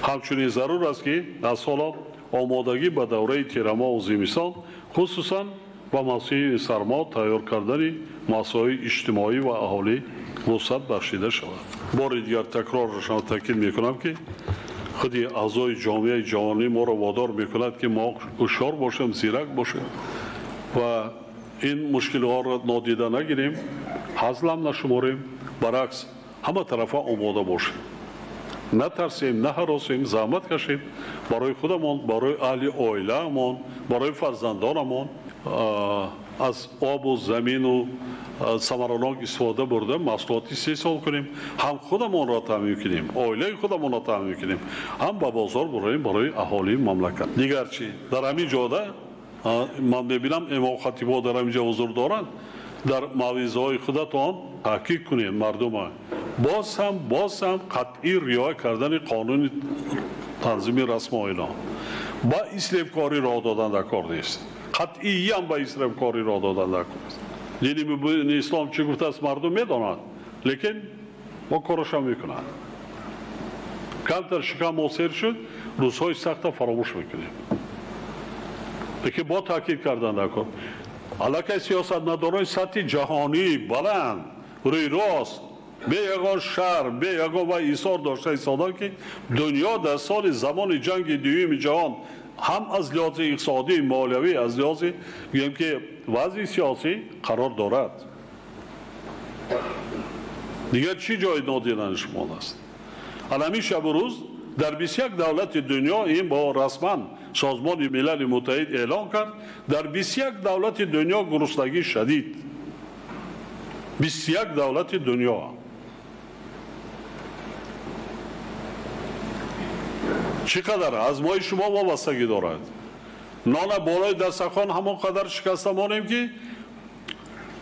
Ҳамчунин зарур аст, ки аз ҳоло омодагӣ ба давраи тирамоҳу зимистон, хусусан ба мавсими сармо, тайёр кардани муассисаҳои иҷтимоӣ ва аҳолӣ вусъат бахшида шавад. Бори дигар такрорашон таъкид мекунам, ки худи аъзои ҷомеаи ҷаҳонӣ моро водор мекунад, ки мо ҳушёр бошем, зирак бошем ва ин мушкилҳоро нодида нагирем, ҳазлам нашуморем, баръакс ҳама тарафа омода бошем. Натарсем, наҳаросем, заҳмат кашем барои худамон, барои аҳли оилаамон, барои фарзандонамон аз обу замину самаранок истифода бурда маҳсулот истеҳсол кунем, ҳам худамонро таъмин кунем, оилаи худамонро таъмин кунем, ҳам ба бозор бурем барои аҳолии мамлакат. Дигар чӣ? Дар ҳамин ҷода ман мебинам имом хатибҳо дар ҳамин ҷо ҳузур доранд, дар мавъизаҳои худатон таҳқиқ кунед мардума. Боз ҳам қатъӣ риоя кардани қонуни танзими расму оина. Ба исрифкорӣ роҳ додан дар кор нест. Қатъиян ба исрифкорӣ роҳ додан дар кор нест. Дини мубини ислом чӣ гуфтааст мардум медонанд, лекин мо корашам мекунанд. Камтар шикам мо сер шуд, рӯзҳои сахта фаромӯш мекунем. Лекин бо таъкид кардан дар кор. Аллакай сиёсатмадорони сатҳи ҷаҳонӣ баланд, рӯи рост, бе ягон шаҳр, бе ягон ва исор дошта истодан, ки дунё дар соли замони ҷанги дуюми ҷаҳон ҳам аз лиҳози иқтисодӣ, молиявӣ, аз лиҳози гӯем ки вазъи сиёсӣ қарор дорад. Дигар чӣ ҷои нодиданаш мондааст? Ҳамин шабу рӯз дар 21 давлати дунё ин бо расман Созмони Милали Муттаҳид эълон кард, дар 21 давлати дунё гуруснагӣ шадид. 21 давлати дунё. Чӣ қадар аз мои шумо вобастагӣ дорад? Нона болои дастархон ҳамон қадар шикаста монем, ки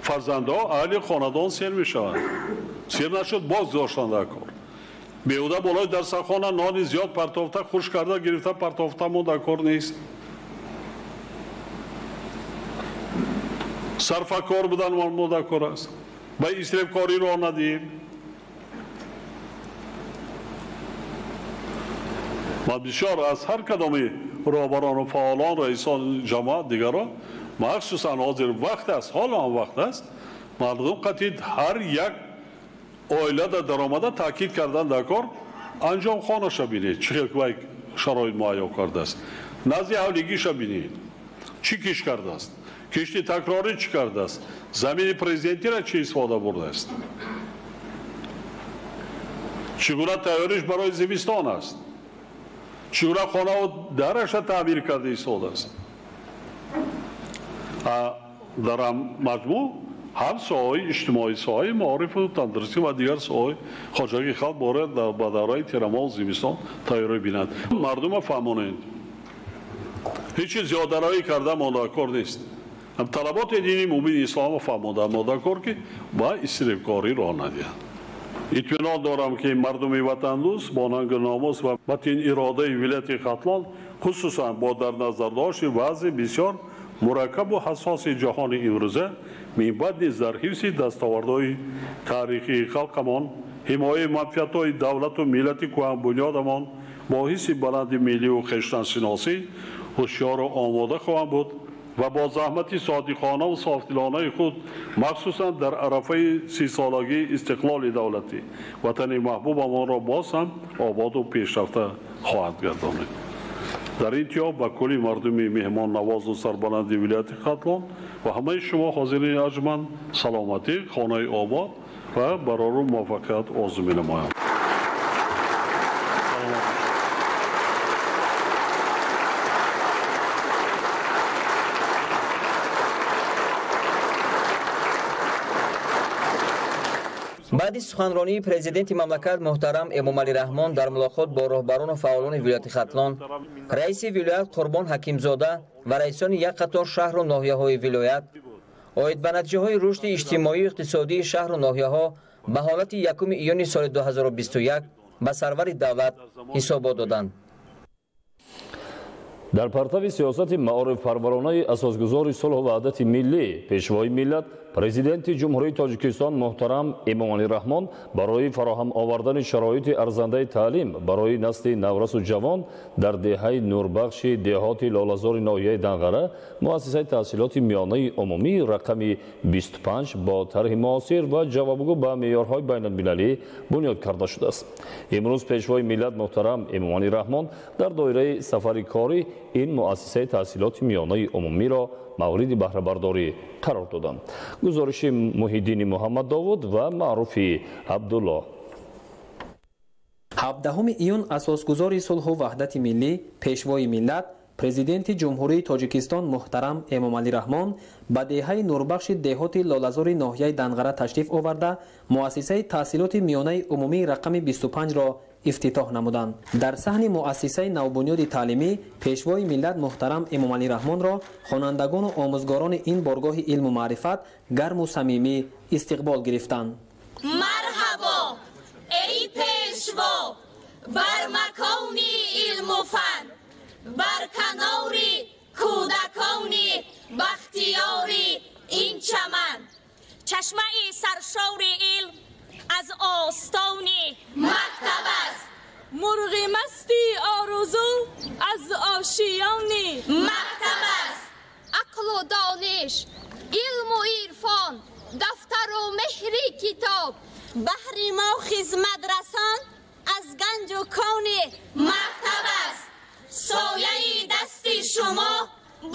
фарзандҳо, аҳли хонадон сер мешаванд. Сер нашуд, боз доштан дар кор. Беҳуда болои дастархона нони зиёд партофта, хушк карда гирифта партофта мо дар кор нест. Сарфакор будан мо дар кор аст. Ба исрифкорӣ роҳ надиҳем. Ман бисёр аз ҳар кадоми роҳбарону фаъолон, раисон ҷамоат, дигарон, махсусан ҳозир вақт аст, ҳоло ҳам вақт аст, мардум қатъи ҳар як оилада даромада таъкид кардан дар кор, анҷом хонаша бинед, чӣ хел вай шароит муҳайё кардааст, назди ҳавлигиша бинед, чӣ киш кардааст, кишти такрорӣ чӣ кардааст, замини президентиро чӣ истифода бурдааст, чӣ гуна тайёриш барои зимистон аст, чӣ гуна хонаву дараша таъмир карда истодааст. Дар маҷмӯъ ҳам соҳаҳои иҷтимоӣ, соҳаи маорифу тандурустӣ ва дигар соҳаҳои хоҷагии халқ бояд ба давраи тирамоҳу зимистон тайёрӣ бинанд. Мардума фаҳмонед, ҳеҷ чиз зиёдаравӣ карда мондакор нест. Талаботи дини мубини исломро фаҳмонда мондакор, ки ба исрифкорӣ роҳ надиҳанд. Итминон дорам, ки мардуми ватандӯст бо нангу номус ва матин иродаи вилояти Хатлон, хусусан бо дар назардошти вазъи бисёр мураккабу ҳассоси ҷаҳони имрӯза, минбаъд низ дар ҳифзи дастовардҳои таърихии халқамон, ҳимояи манфиатҳои давлату миллати кӯҳанбунёдамон бо ҳисси баланди миллию хештаншиносӣ ҳушёру омода хоҳанд буд ва бо заҳмати содиқонаву софдилонаи худ, махсусан дар арафаи 30-солагии истиқлоли давлатӣ, ватани маҳбубамонро боз ҳам ободу пешрафта хоҳад гардонид. Дар интиҳо ба кулли мардуми меҳмоннавозу сарбаланди вилояти Хатлон ва ҳамаи шумо ҳозирини арҷманд саломатӣ, хонаи обод ва барору муваффақият орзу менамоям. Баъди суханронии президенти мамлакат муҳтарам Эмомалӣ Раҳмон дар мулоқот бо роҳбарону фаъолони вилояти Хатлон, раиси вилоят Қурбон Ҳакимзода ва раисони як қатор шаҳру ноҳияҳои вилоят оид ба натиҷаҳои рушди иҷтимоию иқтисодии шаҳру ноҳияҳо ба ҳолати 1 июни соли 2021 ба сарвари давлат ҳисобот доданд. Дар партави сиёсати маорифпарваронаи асосгузори сулҳу ваҳдати миллӣ, пешвои миллат, президенти Ҷумҳурии Тоҷикистон муҳтарам Эмомалӣ Раҳмон барои фароҳам овардани шароити арзандаи таълим барои насли наврасу ҷавон дар деҳаи Нурбахши деҳоти Лолазори ноҳияи Данғара муассисаи таҳсилоти миёнаи умумӣ рақами 25 бо тарҳи муосир ва ҷавобгӯ ба меъёрҳои байналмилалӣ бунёд карда шудааст. Имрӯз пешвои миллат муҳтарам Эмомалӣ Раҳмон дар доираи сафари корӣ ин муассисаи таҳсилоти миёнаи умумиро мавриди баҳрабардорӣ қарор доданд. Гузориши Муҳиддини Муҳаммаддовуд ва Маъруфи Абдуллоҳ. 17 июн асосгузори сулҳу ваҳдати миллӣ, пешвои миллат, Президенти Ҷумҳурии Тоҷикистон муҳтарам Эмомалӣ Раҳмон ба деҳаи Нурбахши деҳоти Лолазори ноҳияи Данғара ташриф оварда, муассисаи таҳсилоти миёнаи умумии рақами 25-ро ифтитоҳ намуданд. Дар саҳни муассисаи навбунёди таълимӣ пешвои миллат муҳтарам Эмомалӣ Раҳмонро хонандагону омӯзгорони ин боргоҳи илму маърифат гарму самимӣ истиқбол гирифтанд. Марҳабо, эй пешво, бар макони илму фан, бар канори кӯдакони бахтиёри ин чаман, чашмаи саршори илм аз остони мактаб аст, мурғи масти орзу аз ошиёни мактаб аст, ақлу дониш, илму ирфон, дафтару меҳри китоб, баҳри мо хизматрасон аз ганҷу кони мактаб аст. Сояи дасти шумо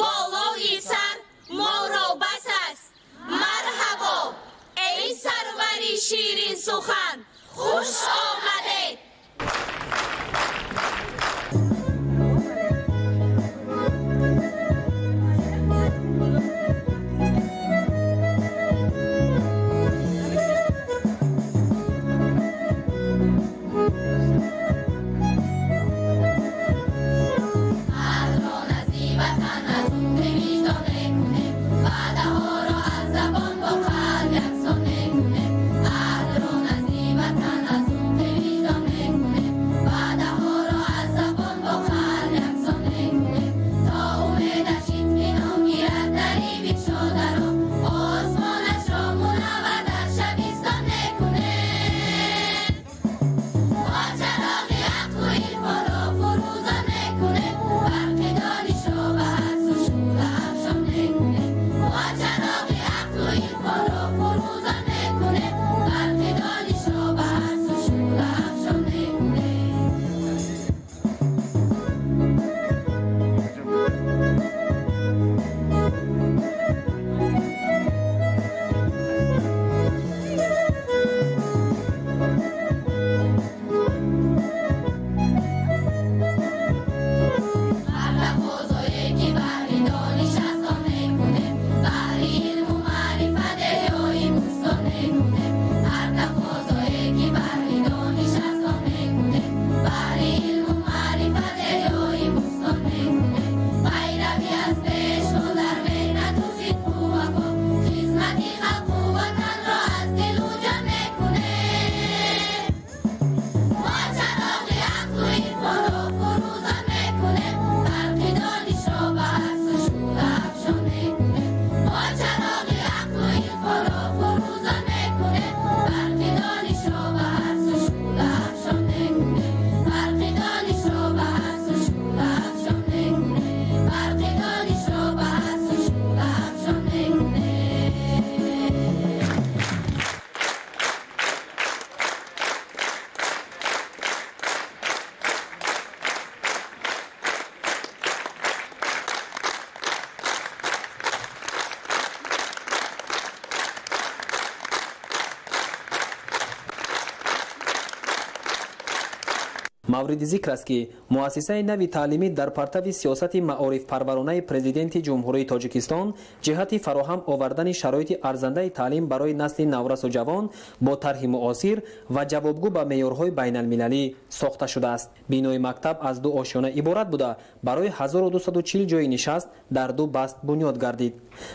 болои сар моро бас аст. Марҳабо, эй сарвари ширинсухан, хуш омадед. Мавриди зикр аст, ки муассисаи нави таълимӣ дар партави сиёсати маорифпарваронаи Президенти Ҷумҳурии Тоҷикистон ҷиҳати фароҳам овардани шароити арзандаи таълим барои насли наврасу ҷавон бо тарҳи муосир ва ҷавобгӯ ба меъёрҳои байналмилалӣ сохта шудааст. Бинои мактаб аз ду ошёна иборат буда, барои 1240 ҷойи нишаст дар ду баст бунёд гардид.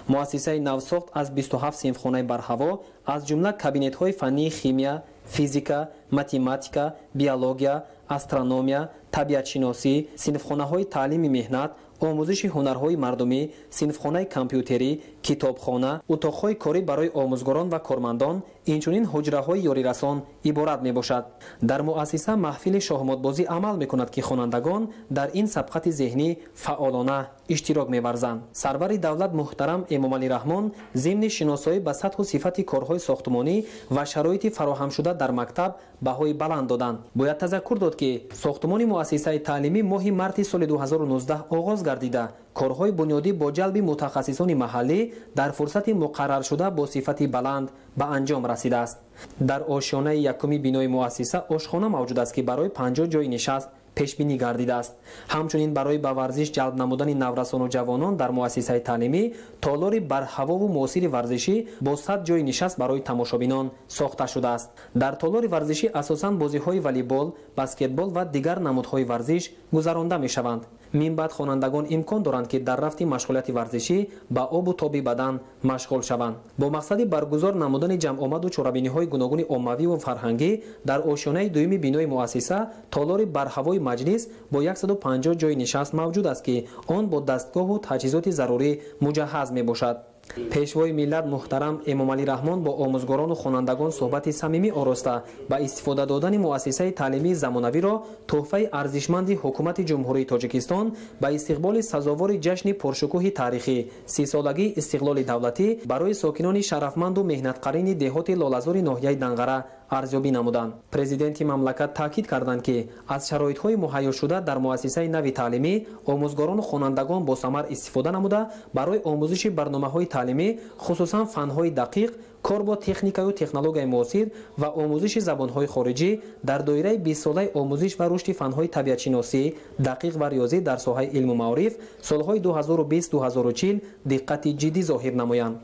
Муассисаи навсохт аз 27 синфхонаи барҳаво, аз ҷумла кабинетҳои фаннии химия, физика, математика, биология, астрономия, табиатшиносӣ, синфхонаҳои таълими меҳнат, омӯзиши ҳунарҳои мардумӣ, синфхонаи компютерӣ, китобхона, утоқҳои корӣ барои омӯзгорон ва кормандон, инчунин ҳуҷраҳои ёрирасон иборат мебошад. Дар муассиса маҳфили шоҳмотбозӣ амал мекунад, ки хонандагон дар ин сабқати зеҳнӣ фаъолона иштирок меварзанд. Сарвари давлат муҳтарам Эмомалӣ Раҳмон зимни шиносоӣ ба сатҳу сифати корҳои сохтмонӣ ва шароити фароҳамшуда дар мактаб баҳои баланд доданд. Бояд тазаккур дод, ки сохтмони муассисаи таълимӣ моҳи марти соли 2019 оғоз гардида, Корҳои бунёдӣ бо ҷалби мутахассисони маҳаллӣ дар фурсати муқарраршуда бо сифати баланд ба анҷом расидааст. Дар ошёнаи якуми бинои муассиса ошхона мавҷуд аст, ки барои 50 ҷойи нишаст пешбинӣ гардидааст. Ҳамчунин барои ба варзиш ҷалб намудани наврасону ҷавонон дар муассисаи таълимӣ толори барҳавову муосири варзишӣ бо 100 ҷойи нишаст барои тамошобинон сохта шудааст. Дар толори варзишӣ асосан бозиҳои волейбол, баскетбол ва дигар намудҳои варзиш гузаронда мешаванд. Минбаъд хонандагон имкон доранд, ки дар рафти машғулияти варзишӣ ба обу тоби бадан машғул шаванд. Бо мақсади баргузор намудани ҷамъомаду чорабиниҳои гуногуни оммавиву фарҳангӣ дар ошёнаи дуюми бинои муассиса толори барҳавои маҷлис бо 150 ҷойи нишаст мавҷуд аст, ки он бо дастгоҳу таҷҳизоти зарурӣ муҷаҳҳаз мебошад. Пешвои миллат муҳтарам Эмомалӣ Раҳмон бо омӯзгорону хонандагон суҳбати самимӣ ороста ба истифода додани муассисаи таълимии замонавиро тӯҳфаи арзишманди ҳукумати Ҷумҳурии Тоҷикистон ба истиқболи сазовори ҷашни пуршукӯҳи таърихӣ 30-солагии истиқлоли давлатӣ барои сокинони шарафманду меҳнатқарини деҳоти Лолазори ноҳияи Данғара арзёбӣ намуданд. Президенти мамлакат таъкид карданд, ки аз шароитҳои муҳайёшуда дар муассисаи нави таълимӣ омӯзгорону хонандагон босамар истифода намуда барои омӯзиши барномаҳои таълимӣ, хусусан фанҳои дақиқ, кор бо техникаю технологияи муосир ва омӯзиши забонҳои хориҷӣ дар доираи 20-солаи омӯзиш ва рушди фанҳои табиатшиносӣ, дақиқ ва риёзӣ дар соҳаи илму маориф солҳои 2020-2040 диққати ҷиддӣ зоҳир намоянд.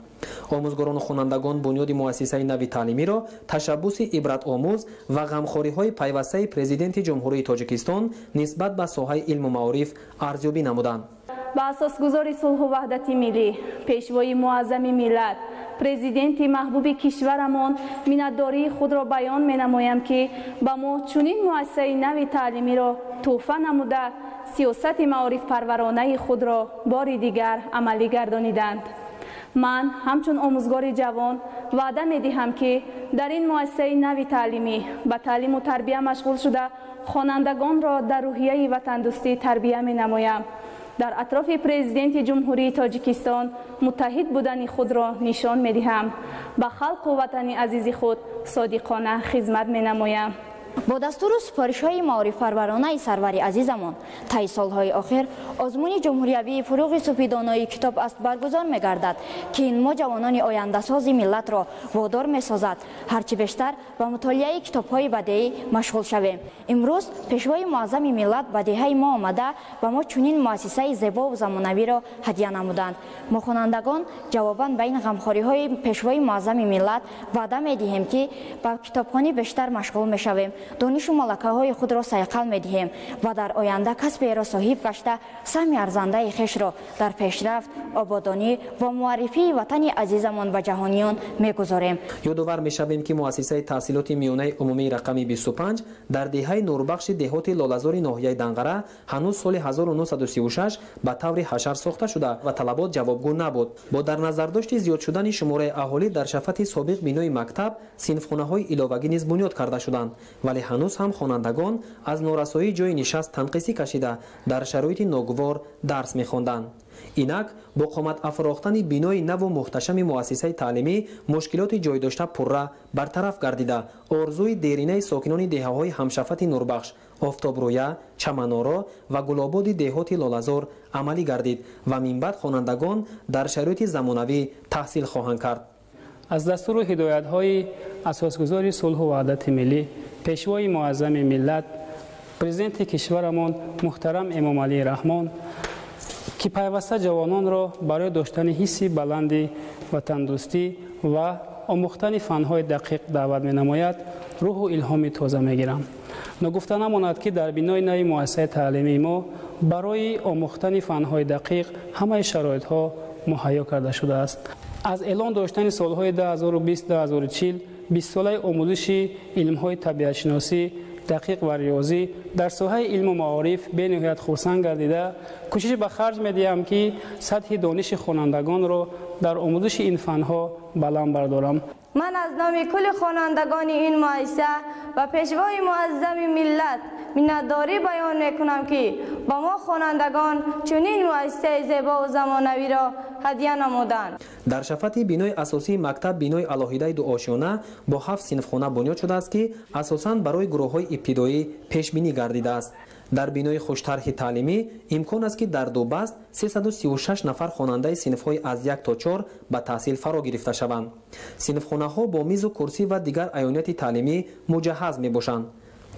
Омӯзгорону хонандагон бунёди муассисаи нави таълимиро ташаббуси ибратомӯз ва ғамхориҳои пайвастаи Президенти Ҷумҳурии Тоҷикистон нисбат ба соҳаи илму маориф арзёбӣ намуданд. Ба асосгузори сулҳу ваҳдати миллӣ, пешвои муаззами миллат, президенти маҳбуби кишварамон миннатдории худро баён менамоям, ки ба мо чунин муассисаи нави таълимиро тӯҳфа намуда сиёсати маорифпарваронаи худро бори дигар амалӣ гардониданд. Ман ҳамчун омӯзгори ҷавон ваъда медиҳам, ки дар ин муассисаи нави таълимӣ ба таълиму тарбия машғул шуда хонандагонро дар рӯҳияи ватандӯстӣ тарбия менамоям. Дар атрофи президенти Ҷумҳурии Тоҷикистон муттаҳид будани худро нишон медиҳам. Ба халқу ватани азизи худ содиқона хизмат менамоям. Бо дастуру супоришҳои маорифпарваронаи сарвари азизамон таи солҳои охир озмуни ҷумҳуриявии фурӯғи супидонои китоб аст баргузор мегардад, ки ин мо ҷавонони ояндасози миллатро водор месозад ҳарчи бештар ба мутолиаи китобҳои бадеӣ машғул шавем. Имрӯз пешвои муаззами миллат ба деҳаи мо омада ба мо чунин муассисаи зебову замонавиро ҳадя намуданд. Мо хонандагон ҷавобан ба ин ғамхориҳои пешвои муаззами миллат ваъда медиҳем, ки ба китобхонӣ бештар машғул мешавем, донишу малакаҳои худро сайқал медиҳем ва дар оянда касберо соҳиб гашта саҳми арзандаи хешро дар пешрафт, ободонӣ ва муаррифии ватани азизамон ба ҷаҳониён мегузорем. Ёдовар мешавем, ки муассисаи таҳсилоти миёнаи умумии рақами 25 дар деҳаи Нурбахши деҳоти Лолазори ноҳияи Данғара ҳанӯз соли 1936 ба таври ҳашар сохта шуда ва талабот ҷавобгӯ набуд. Бо дар назардошти зиёд шудани шумораи аҳолӣ дар шафати собиқ бинои мактаб синфхонаҳои иловагӣ низ бунёд карда шуданд, вале ҳанӯз ҳам хонандагон аз норасоии ҷойи нишаст танқисӣ кашида дар шароити ногувор дарс мехонданд. Инак бо қомат афрохтани бинои наву муҳташами муассисаи таълимӣ мушкилоти ҷойдошта пурра бартараф гардида орзуи деринаи сокинони деҳаҳои ҳамшафати Нурбахш, Офтобрӯя, Чаманоро ва Гулободи деҳоти Лолазор амалӣ гардид ва минбаъд хонандагон дар шароити замонавӣ таҳсил хоҳанд кард. Аз дастуру ҳидоятҳои асосгузори сулҳу ваҳдати миллӣ, пешвои муаззами миллат, президенти кишварамон муҳтарам Эмомалӣ Раҳмон, ки пайваста ҷавононро барои доштани ҳисси баланди ватандӯстӣ ва омӯхтани фанҳои дақиқ даъват менамояд, рӯҳу илҳоми тоза мегирам. Ногуфта намонад, ки дар бинои нави муассисаи таълимии мо барои омӯхтани фанҳои дақиқ ҳамаи шароитҳо муҳайё карда шудааст. Аз эълон доштани солҳои 2020-2040 20-солаи омӯзиши илмҳои табиатшиносӣ, дақиқ ва риёзӣ дар соҳаи илму маориф бениҳоят хурсанд гардида кӯшиш ба харҷ медиҳам, ки сатҳи дониши хонандагонро дар омӯзиши ин фанҳо баланд бардорам. Ман аз номи кулли хонандагони ин муассиса ба пешвои муаззами миллат миннатдорӣ баён мекунам, ки ба мо хонандагон чунин муассисаи зебову замонавиро ҳадя намуданд. Дар шафати бинои асосии мактаб бинои алоҳидаи дуошёна бо 7 синфхона бунёд шудааст, ки асосан барои гурӯҳҳои ибтидоӣ пешбинӣ гардидааст. Дар бинои хуштарҳи таълимӣ имкон аст, ки дар ду баст 336 нафар хонандаи синфҳои аз 1 то 4 ба таҳсил фаро гирифта шаванд. Синфхонаҳо бо мизу курсӣ ва дигар аёнияти таълимӣ муҷаҳҳаз мебошанд.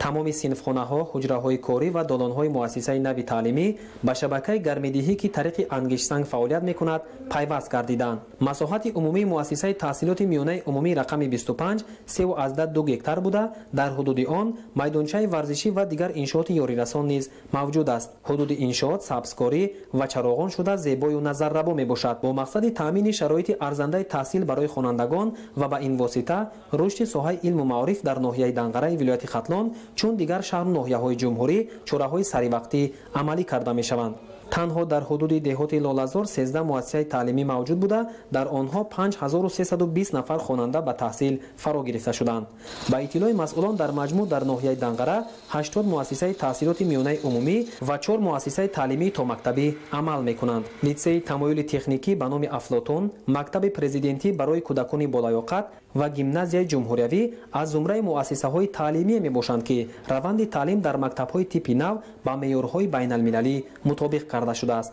Тамоми синфхонаҳо, ҳуҷраҳои корӣ ва долонҳои муассисаи нави таълимӣ ба шабакаи гармидиҳӣ, ки тариқи ангиштсанг фаъолият мекунад, пайваст гардиданд. Масоҳати умумии муассисаи таҳсилоти миёнаи умумии рақами 25 3,2 гектар буда, дар ҳудуди он майдончаи варзишӣ ва дигар иншооти ёрирасон низ мавҷуд аст. Ҳудуди иншоот сабзкорӣ ва чароғон шуда зебою назаррабо мебошад. Бо мақсади таъмини шароити арзандаи таҳсил барои хонандагон ва ба ин восита рушди соҳаи илму маориф дар ноҳияи Данғараи вилояти Хатлон, чун дигар шаҳру ноҳияҳои ҷумҳурӣ, чораҳои саривақтӣ амалӣ карда мешаванд. Танҳо дар ҳудуди деҳоти Лолазор 13 муассисаи таълимӣ мавҷуд буда, дар онҳо 5320 нафар хонанда ба таҳсил фаро гирифта шуданд. Ба иттилои масъулон, дар маҷмӯъ дар ноҳияи Данғара 80 муассисаи таҳсилоти миёнаи умумӣ ва 4 муассисаи таълимии томактабӣ амал мекунанд. Литсеи тамоюли техникӣ ба номи Афлотун, мактаби президентӣ барои кӯдакони болаёқат ва гимназияи ҷумҳуриявӣ аз зумраи муассисаҳои таълимие мебошанд, ки раванди таълим дар мактабҳои типи нав ба меъёрҳои байналмилалӣ мутобиқ карда шудааст.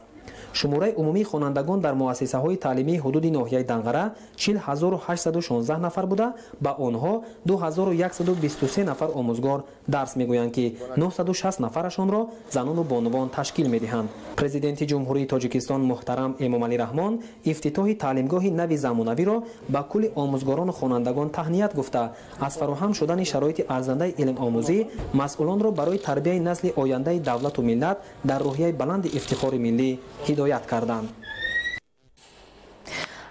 Шумораи умумии хонандагон дар муассисаҳои таълимии ҳудуди ноҳияи Данғара 40816 нафар буда, ба онҳо 2123 нафар омӯзгор дарс мегӯянд, ки 960 нафарашонро занону бонувон ташкил медиҳанд. Президенти Ҷумҳурии Тоҷикистон муҳтарам Эмомалӣ Раҳмон ифтитоҳи таълимгоҳи нави замонавиро ба кулли омӯзгорону хонандагон таҳният гуфта, аз фароҳам шудани шароити арзандаи илмомӯзӣ масъулонро барои тарбияи насли ояндаи давлату миллат дар рӯҳияи баланди ифтихори миллӣ ҳидоят карданд.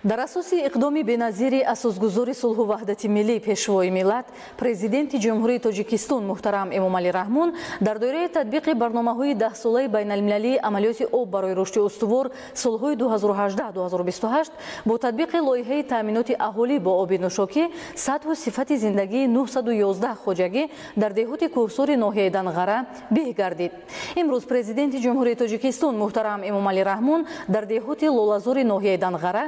Дар асоси иқдоми беназири асосгузори сулҳу ваҳдати миллӣ, Пешвои миллат, Президенти Ҷумҳурии Тоҷикистон муҳтарам Эмомалӣ Раҳмон дар доираи татбиқи барномаҳои даҳсолаи байналмилалии амалиёти об барои рушди устувор солҳои 2018-2028 бо татбиқи лоиҳаи таъминоти аҳолӣ бо оби нӯшокӣ сатҳу сифати зиндагии 911 хоҷагӣ дар деҳоти кӯҳсори ноҳияи Данғара беҳ гардид. Имрӯз Президенти Ҷумҳурии Тоҷикистон муҳтарам Эмомалӣ Раҳмон дар деҳоти Лолазори ноҳияи Данғара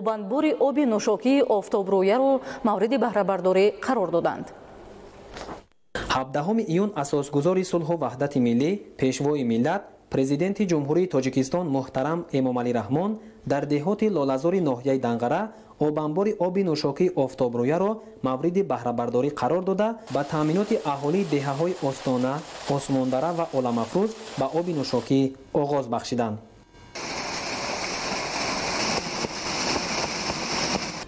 обанбори оби нӯшокии офтобрӯяро мавриди баҳрабардорӣ қарор доданд. 17 июн асосгузори сулҳу ваҳдати миллӣ, Пешвои миллат, Президенти Ҷумҳурии Тоҷикистон муҳтарам Эмомалӣ Раҳмон дар деҳоти Лолазори ноҳияи Данғара обанбори оби нӯшокии офтобрӯяро мавриди баҳрабардорӣ қарор дода, ба таъминоти аҳолии деҳаҳои Остона, Осмондара ва Оламафрӯз ба оби нӯшокӣ оғоз бахшиданд.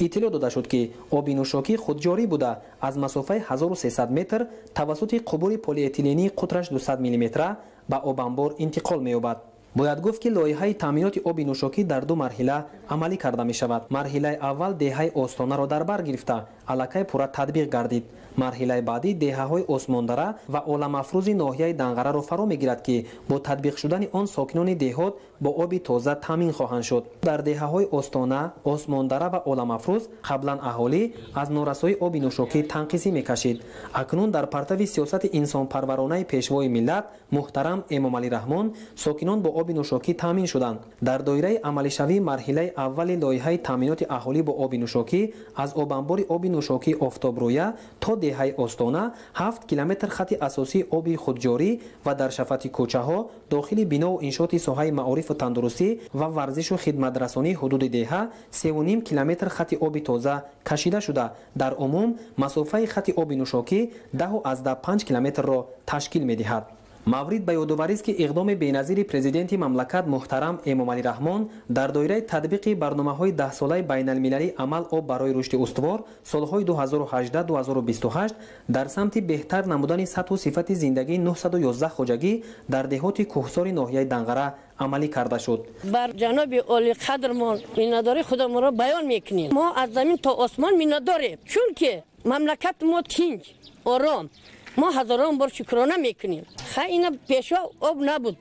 Иттилоъ дода шуд, ки оби нӯшокӣ худҷорӣ буда, аз масофаи 1300 метр тавассути қубури полиэтилении қутраш 200 мм ба обанбор интиқол меёбад. Бояд гуфт, ки лоиҳаи таъминоти оби нӯшокӣ дар ду марҳила амалӣ карда мешавад. Марҳилаи аввал деҳаи Остонаро дар бар гирифта, аллакай пурра татбиқ гардид. Марҳилаи баъдӣ деҳаҳои Осмондара ва Оламафрӯзи ноҳияи Данғараро фаро мегирад, ки бо татбиқ шудани он сокинони деҳот бо оби тоза таъмин хоҳанд шуд. Дар деҳаҳои Остона, Осмондара ва Оламафрӯз қаблан аҳолӣ аз норасоии оби нӯшокӣ танқисӣ мекашид. Акнун дар партави сиёсати инсонпарваронаи Пешвои миллат муҳтарам Эмомалӣ Раҳмон сокинон бо оби нӯшокӣ таъмин шуданд. Дар доираи амалишавии марҳилаи аввали лоиҳаи таъминоти аҳолӣ бо оби нӯшокӣ аз обанбори оби нӯшокии офтобрӯя то деҳаи Остона 7 километр хати асосии оби худҷорӣ ва дар шафати кӯчаҳо дохили бинову иншооти соҳаи маорифу тандурустӣ ва варзишу хидматрасонии ҳудуди деҳа 3,5 километр хати оби тоза кашида шуда, дар умум масофаи хати оби нӯшокӣ 10,5 километрро ташкил медиҳад. Маврид ба ёдоварист, ки иқдоми беназири Президенти мамлакат муҳтарам Эмомалӣ Раҳмон дар доираи татбиқи барномаҳои даҳсолаи байналмилалии амал об барои рушди устувор солҳои 2018-2028 дар самти беҳтар намудани сатҳу сифати зиндагии 911 хоҷагӣ дар деҳоти кӯҳсори ноҳияи Данғара амалӣ карда шуд. Бар ҷаноби олиқадрмон миннатдории худамонро баён мекунем. Мо аз замин то осмон миннатдорем, чунки мамлакати мо тинҷ, ором. Мо ҳазорон бор шукрона мекунем. Ха ина пешо об набуд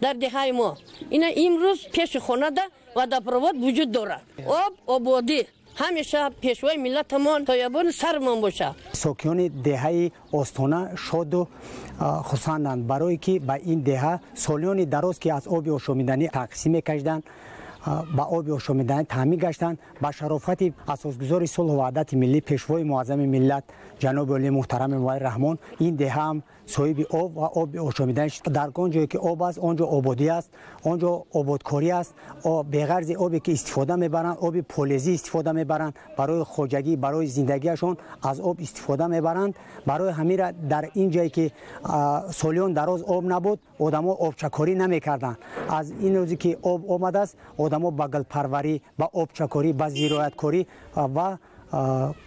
дар деҳаи мо. Ина имрӯз пеши хонада водопровод вуҷуд дорад. Об ободӣ ҳамеша пешвои миллатамон тоябони сармон бошад. Сокинони деҳаи Остона шоду хурсанданд, барое ки ба ин деҳа солиёни дароз, ки аз оби ошомиданӣ тақсим мекашиданд, ба оби ошомиданӣ таъмин гаштанд. Ба шарофати асосгузори сулҳу ваҳдати миллӣ, пешвои муаззами миллат, ҷаноби олии муҳтарам Эмомалӣ Раҳмон, ин деҳа ҳам соҳиби об ва оби ошомиданӣ. Дар он ҷое ки об аст, он ҷо ободӣ аст, он ҷо ободкорӣ аст. Беғарзи обе ки истифода мебаранд, оби полезӣ истифода мебаранд, барои хоҷагӣ, барои зиндагиашон аз об истифода мебаранд. Барои ҳамира дар ин ҷое ки солиён дароз об набуд, одамо обчакорӣ намекарданд. Аз ин рӯзе ки об омадааст, одамо ба гулпарварӣ, ба обчакорӣ, ба зироаткорӣ ва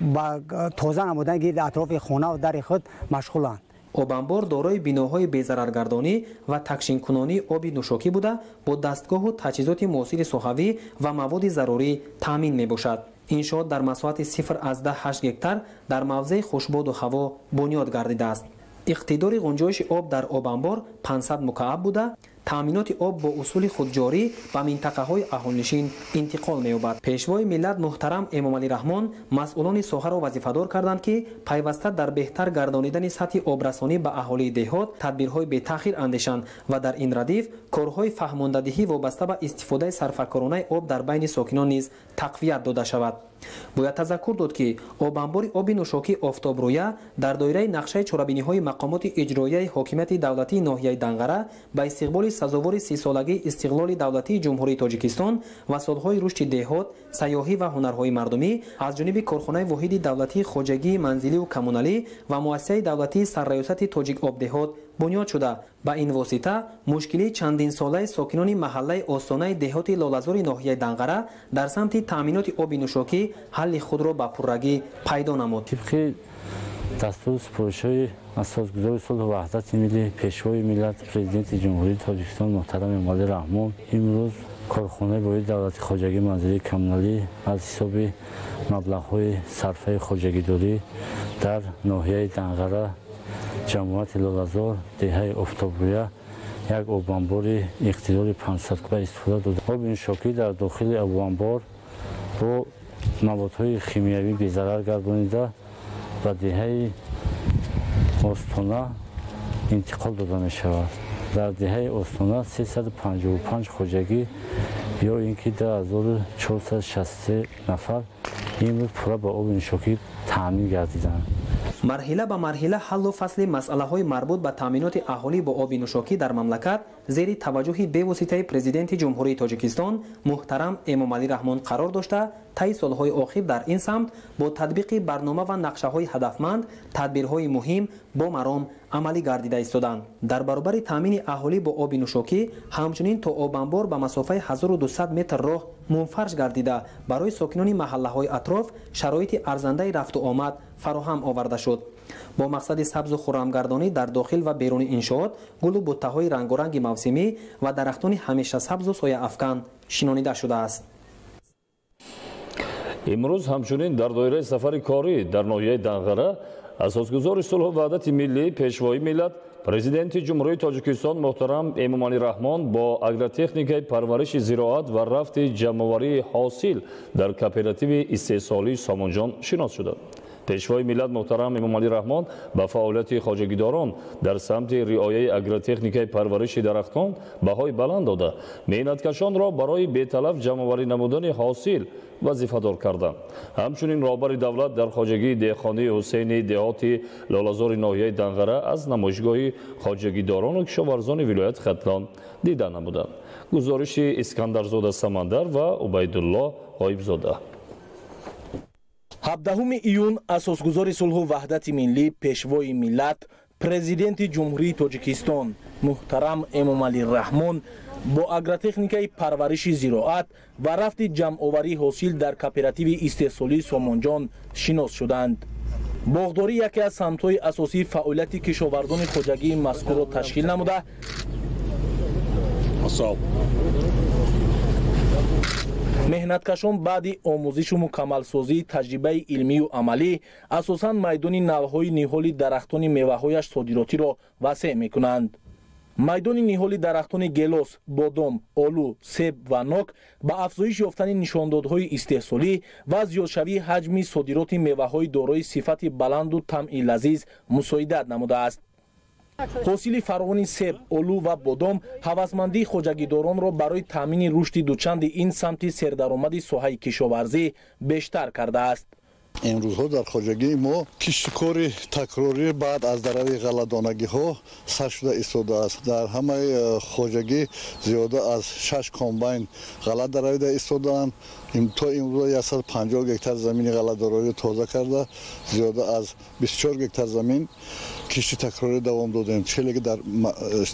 ба тоза намудани гирди атрофи хона ва дари худ машғуланд. Обанбор дорои биноҳои безараргардонӣ ва такшинкунонии оби нӯшокӣ буда, бо дастгоҳу таҷҳизоти муосири соҳавӣ ва маводи зарурӣ таъмин мебошад. Иншоот дар масоҳати 0,8 гектар дар мавзеи хушбоду ҳаво бунёд гардидааст. Иқтидори ғунҷоиши об дар обанбор 500 мукааб буда, таъминоти об бо усули худҷорӣ ба минтақаҳои аҳолинишин интиқол меёбад. Пешвои миллат муҳтарам Эмомалӣ Раҳмон масъулони соҳаро вазифадор карданд, ки пайваста дар беҳтар гардонидани сатҳи обрасонӣ ба аҳолии деҳот тадбирҳои бетаъхир андешанд ва дар ин радиф корҳои фаҳмондадиҳӣ вобаста ба истифодаи сарфакоронаи об дар байни сокинон низ тақвият дода шавад. Бояд тазаккур дод, ки обанбори оби нӯшокӣ Офтобрӯя дар доираи нақшаи чорабиниҳои мақомоти иҷроияи ҳокимияти давлатии ноҳияи Данғара ба истиқболи сазовори 30-солагии истиқлоли давлатии Ҷумҳурии Тоҷикистон ва солҳои рушди деҳот, сайёҳӣ ва ҳунарҳои мардумӣ аз ҷониби корхонаи воҳиди давлатии хоҷагии манзилию коммуналӣ ва муассисаи давлатии сарраёсати Тоҷикобдеҳот бунёд шуда, ба ин восита мушкилии чандинсолаи сокинони маҳаллаи остонаи деҳоти Лолазори ноҳияи Данғара дар самти таъминоти оби нӯшокӣ ҳалли худро ба пуррагӣ пайдо намуд. Тибқи дастуру супоришҳои асосгузори сулҳу ваҳдати миллӣ, пешвои миллат, президенти Ҷумҳурии Тоҷикистон муҳтарам Эмомалӣ Раҳмон, имрӯз корхонаи воҳиди давлати хоҷагии манзилии коммуналӣ аз ҳисоби маблағҳои сарфаи хоҷагидорӣ дар ноҳияи Данғара, ҷамоати Лолазор, деҳаи Офтобрӯя як обанбори иқтидори 500 куба истифода дода. Оби нӯшокӣ дар дохили обанбор бо маводҳои химиявӣ безарар гардонида ба деҳаи Остона интиқол дода мешавад. Дар деҳаи Остона 355 хоҷагӣ ё ин ки 2463 нафар имрӯз пурра ба оби нӯшокӣ таъмин гардиданд. Марҳила ба марҳила ҳаллу фасли масъалаҳои марбут ба таъминоти аҳолӣ бо оби нӯшокӣ дар мамлакат зери таваҷҷӯҳи бевоситаи президенти Ҷумҳурии Тоҷикистон муҳтарам Эмомалӣ Раҳмон қарор дошта, таи солҳои охир дар ин самт бо татбиқи барнома ва нақшаҳои ҳадафманд тадбирҳои муҳим бо маром амалӣ гардида истоданд. Дар баробари таъмини аҳолӣ бо оби нӯшокӣ ҳамчунин то обанбор ба масофаи 1200 метр роҳ мунфарш гардида, барои сокинони маҳаллаҳои атроф шароити арзандаи рафту омад фароҳам оварда шуд. Бо мақсади сабзу хуррамгардонӣ дар дохил ва беруни иншоот гулу буттаҳои рангоранги мавсимӣ ва дарахтони ҳамеша сабзу сояафкан шинонида шудааст. Имрӯз ҳамчунин дар доираи сафари корӣ дар ноҳияи Данғара асосгузори сулҳу ваҳдати миллӣ, пешвои миллат, президенти Ҷумҳурии Тоҷикистон муҳтарам Эмомалӣ Раҳмон бо агротехникаи парвариши зироат ва рафти ҷамъоварии ҳосил дар кооперативи истеҳсолии Сомонҷон шинос шуданд. Пешвои миллат муҳтарам Эмомалӣ Раҳмон ба фаъолияти хоҷагидорон дар самти риояи агротехникаи парвариши дарахтон баҳои баланд дода, меҳнаткашонро барои беталаф ҷамъоварӣ намудани ҳосил вазифадор карданд. Ҳамчунин роҳбари давлат дар хоҷагии деҳқонии Ҳусейни деҳоти Лолазори ноҳияи Данғара аз намоишгоҳи хоҷагидорону кишоварзони вилояти Хатлон дида намуданд. Гузориши Искандарзода Самандар ва Убайдулло Ғоибзода. 17 июн асосгузори сулҳу ваҳдати миллӣ, пешвои миллат, президенти Ҷумҳурии Тоҷикистон муҳтарам Эмомалӣ Раҳмон бо агротехникаи парвариши зироат ва рафти ҷамъоварии ҳосил дар кооперативи истеҳсолии Сомонҷон шинос шуданд. Боғдорӣ яке аз самтҳои асосии фаъолияти кишоварзони хоҷагии мазкурро ташкил намуда, меҳнаткашон баъди омӯзишу мукаммалсозии таҷрибаи илмию амалӣ асосан майдони навъҳои ниҳоли дарахтони меваҳояш содиротиро васеъ мекунанд. Майдони ниҳоли дарахтони гелос, бодом, олу, себ ва нок ба афзоиш ёфтани нишондодҳои истеҳсолӣ ва зиёдшавии ҳаҷми содироти меваҳои дорои сифати баланду тамъи лазиз мусоидат намудааст. Ҳосили фаровони себ, олу ва бодом ҳавасмандии хоҷагидоронро барои таъмини рушди дучанди ин самти сердаромади соҳаи кишоварзӣ бештар кардааст. Имрӯзҳо дар хоҷагии мо киштукори такрорӣ баъд аз дарави ғалладонагиҳо сар шуда истодааст. Дар ҳамаи хоҷагӣ зиёда аз 6 комбайн ғалла даравида истодаанд. То имрӯза 150 гектар замини ғалладаровӣ тоза карда, зиёда аз 24 гектар замин кишти такрорӣ давом додем. Челе ки дар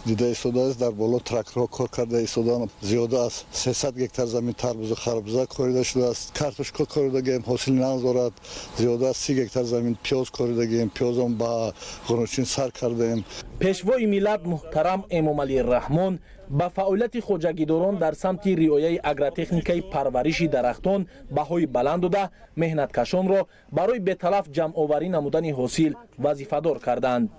дида истодааст, дар боло тракторҳо кор карда истодаанд. Зиёда аз 300 гектар замин тарбузу харбуза корида шудааст, картошка коридагием, ҳосили нағз дорад. Зиёда аз 30 гектар замин пиёз коридагием, пиёзам ба ғуручин сар кардаем. Пешвои миллат муҳтарам Эмомалӣ Раҳмон ба фаъолияти хоҷагидорон дар самти риояи агротехникаи парвариши дарахтон баҳои баланд дода, меҳнаткашонро барои беталаф ҷамъоварӣ намудани ҳосил вазифадор карданд.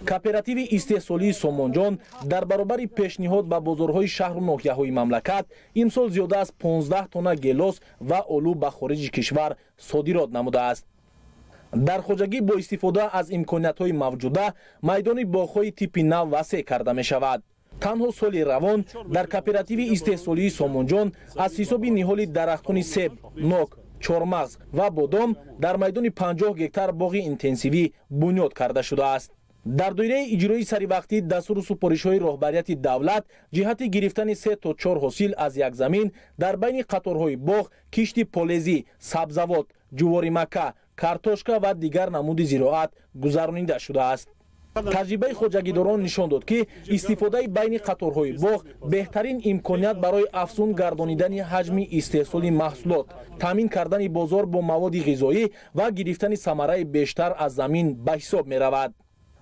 Кооперативи истеҳсолии Сомонҷон дар баробари пешниҳод ба бозорҳои шаҳру ноҳияҳои мамлакат имсол зиёда аз 15 тонна гелос ва олу ба хориҷи кишвар содирот намудааст. Дар хоҷагӣ бо истифода аз имкониятҳои мавҷуда майдони боғҳои типи нав васеъ карда мешавад. Танҳо соли равон дар кооперативи истеҳсолии Сомонҷон аз ҳисоби ниҳоли дарахтони себ, нок, чормағз ва бодом дар майдони 50 гектар боғи интенсивӣ бунёд карда шудааст. Дар доираи иҷрои саривақтии дастуру супоришҳои роҳбарияти давлат ҷиҳати гирифтани 3 то 4 ҳосил аз як замин дар байни қаторҳои боғ кишти полезӣ, сабзавот, ҷуворимакка, картошка ва дигар намуди зироат гузаронида шудааст. Таҷрибаи хоҷагидорон нишон дод, ки истифодаи байни қаторҳои боғ беҳтарин имконият барои афзун гардонидани ҳаҷми истеҳсоли маҳсулот, таъмин кардани бозор бо маводи ғизоӣ ва гирифтани самараи бештар аз замин ба ҳисоб меравад.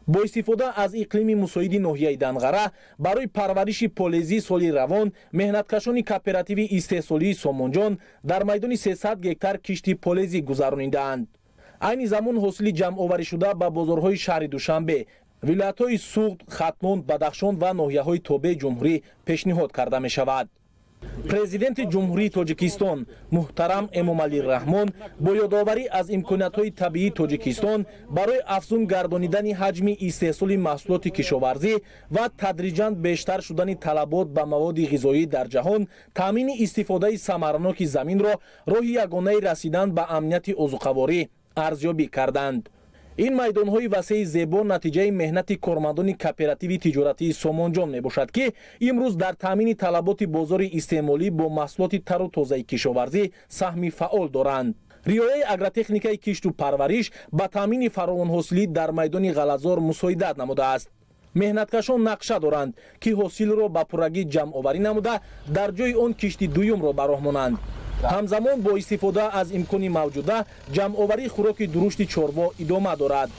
Бо истифода аз иқлими мусоиди ноҳияи Данғара барои парвариши полезӣ соли равон меҳнаткашони кооперативи истеҳсолии Сомонҷон дар майдони 300 гектар кишти полезӣ гузаронидаанд. Айни замон ҳосили ҷамъоварӣшуда ба бозорҳои шаҳри Душанбе, вилоятҳои Суғд, Хатлон, Бадахшон ва ноҳияҳои тобеи ҷумҳурӣ пешниҳод карда мешавад. Президенти Ҷумҳурии Тоҷикистон муҳтарам Эмомалӣ Раҳмон бо ёдоварӣ аз имкониятҳои табиии Тоҷикистон барои афзун гардонидани ҳаҷми истеҳсоли маҳсулоти кишоварзӣ ва тадриҷан бештар шудани талабот ба маводи ғизоӣ дар ҷаҳон, таъмини истифодаи самараноки заминро роҳи ягонаи расидан ба амнияти озуқаворӣ арзёбӣ карданд. Ин майдонҳои васеи зебо натиҷаи меҳнати кормандони кооперативи тиҷоратии Сомонҷон мебошад, ки имрӯз дар таъмини талаботи бозори истеъмолӣ бо маҳсулоти тару тозаи кишоварзӣ саҳми фаъол доранд. Риояи агротехникаи кишту парвариш ба таъмини фаровонҳосилӣ дар майдони ғаллазор мусоидат намудааст. Меҳнаткашон нақша доранд, ки ҳосилро ба пуррагӣ ҷамъоварӣ намуда, дар ҷои он кишти дуюмро ба роҳ монанд. Ҳамзамон бо истифода аз имкони мавҷуда ҷамъоварии хӯроки дурушти чорво идома дорад.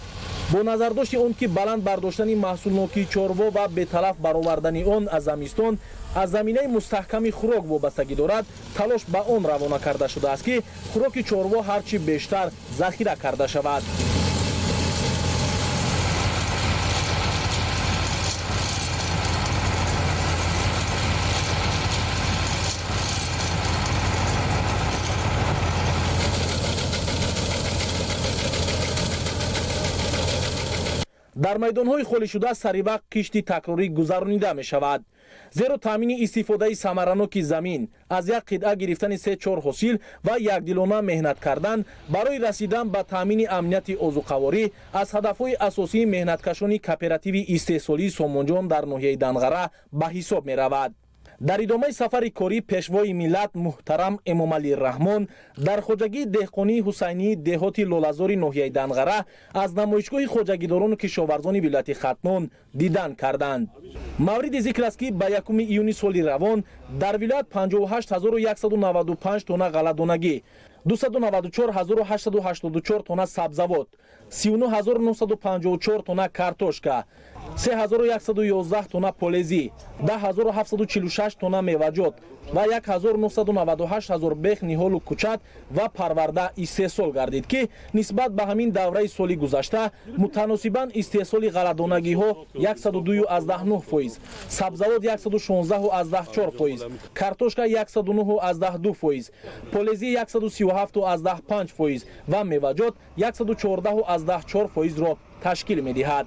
Бо назардошти он ки баланд бардоштани маҳсулнокии чорво ва беталаф баровардани он аз замистон аз заминаи мустаҳками хӯрок вобастагӣ дорад, талош ба он равона карда шудааст, ки хӯроки чорво ҳарчи бештар захира карда шавад. Дар майдонҳои холишуда саривақт кишти такрорӣ гузаронида мешавад. Зеро таъмини истифодаи самараноки замин, аз як қитъа гирифтани 3-4 ҳосил ва якдилона меҳнат кардан барои расидан ба таъмини амнияти озуқаворӣ аз ҳадафҳои асосии меҳнаткашони кооперативи истеҳсолии Сомонҷон дар ноҳияи Данғара ба ҳисоб меравад. Дар идомаи сафари корӣ пешвои миллат муҳтарам Эмомалӣ Раҳмон дар хоҷагии деҳқонии Ҳусайнии деҳоти Лолазори ноҳияи Данғара аз намоишгоҳи хоҷагидорону кишоварзони вилояти Хатлон дидан карданд. Мавриди зикр аст, ки ба 1 июни соли равон дар вилоят 58195 тонна ғалладонагӣ, 294884 тонна сабзавот, 39954 тонна картошка, 3111 тонна полезӣ, 10746 тонна меваҷот ва 1998 ҳазор бех ниҳолу кӯчат ва парварда истеҳсол гардид, ки нисбат ба ҳамин давраи соли гузашта мутаносибан истеҳсоли ғалладонагиҳо 102,9%, сабзавот 116,4%, картошка 109,2%, полезӣ 137,5% ва меваҷот 114,4%-ро ташкил медиҳад.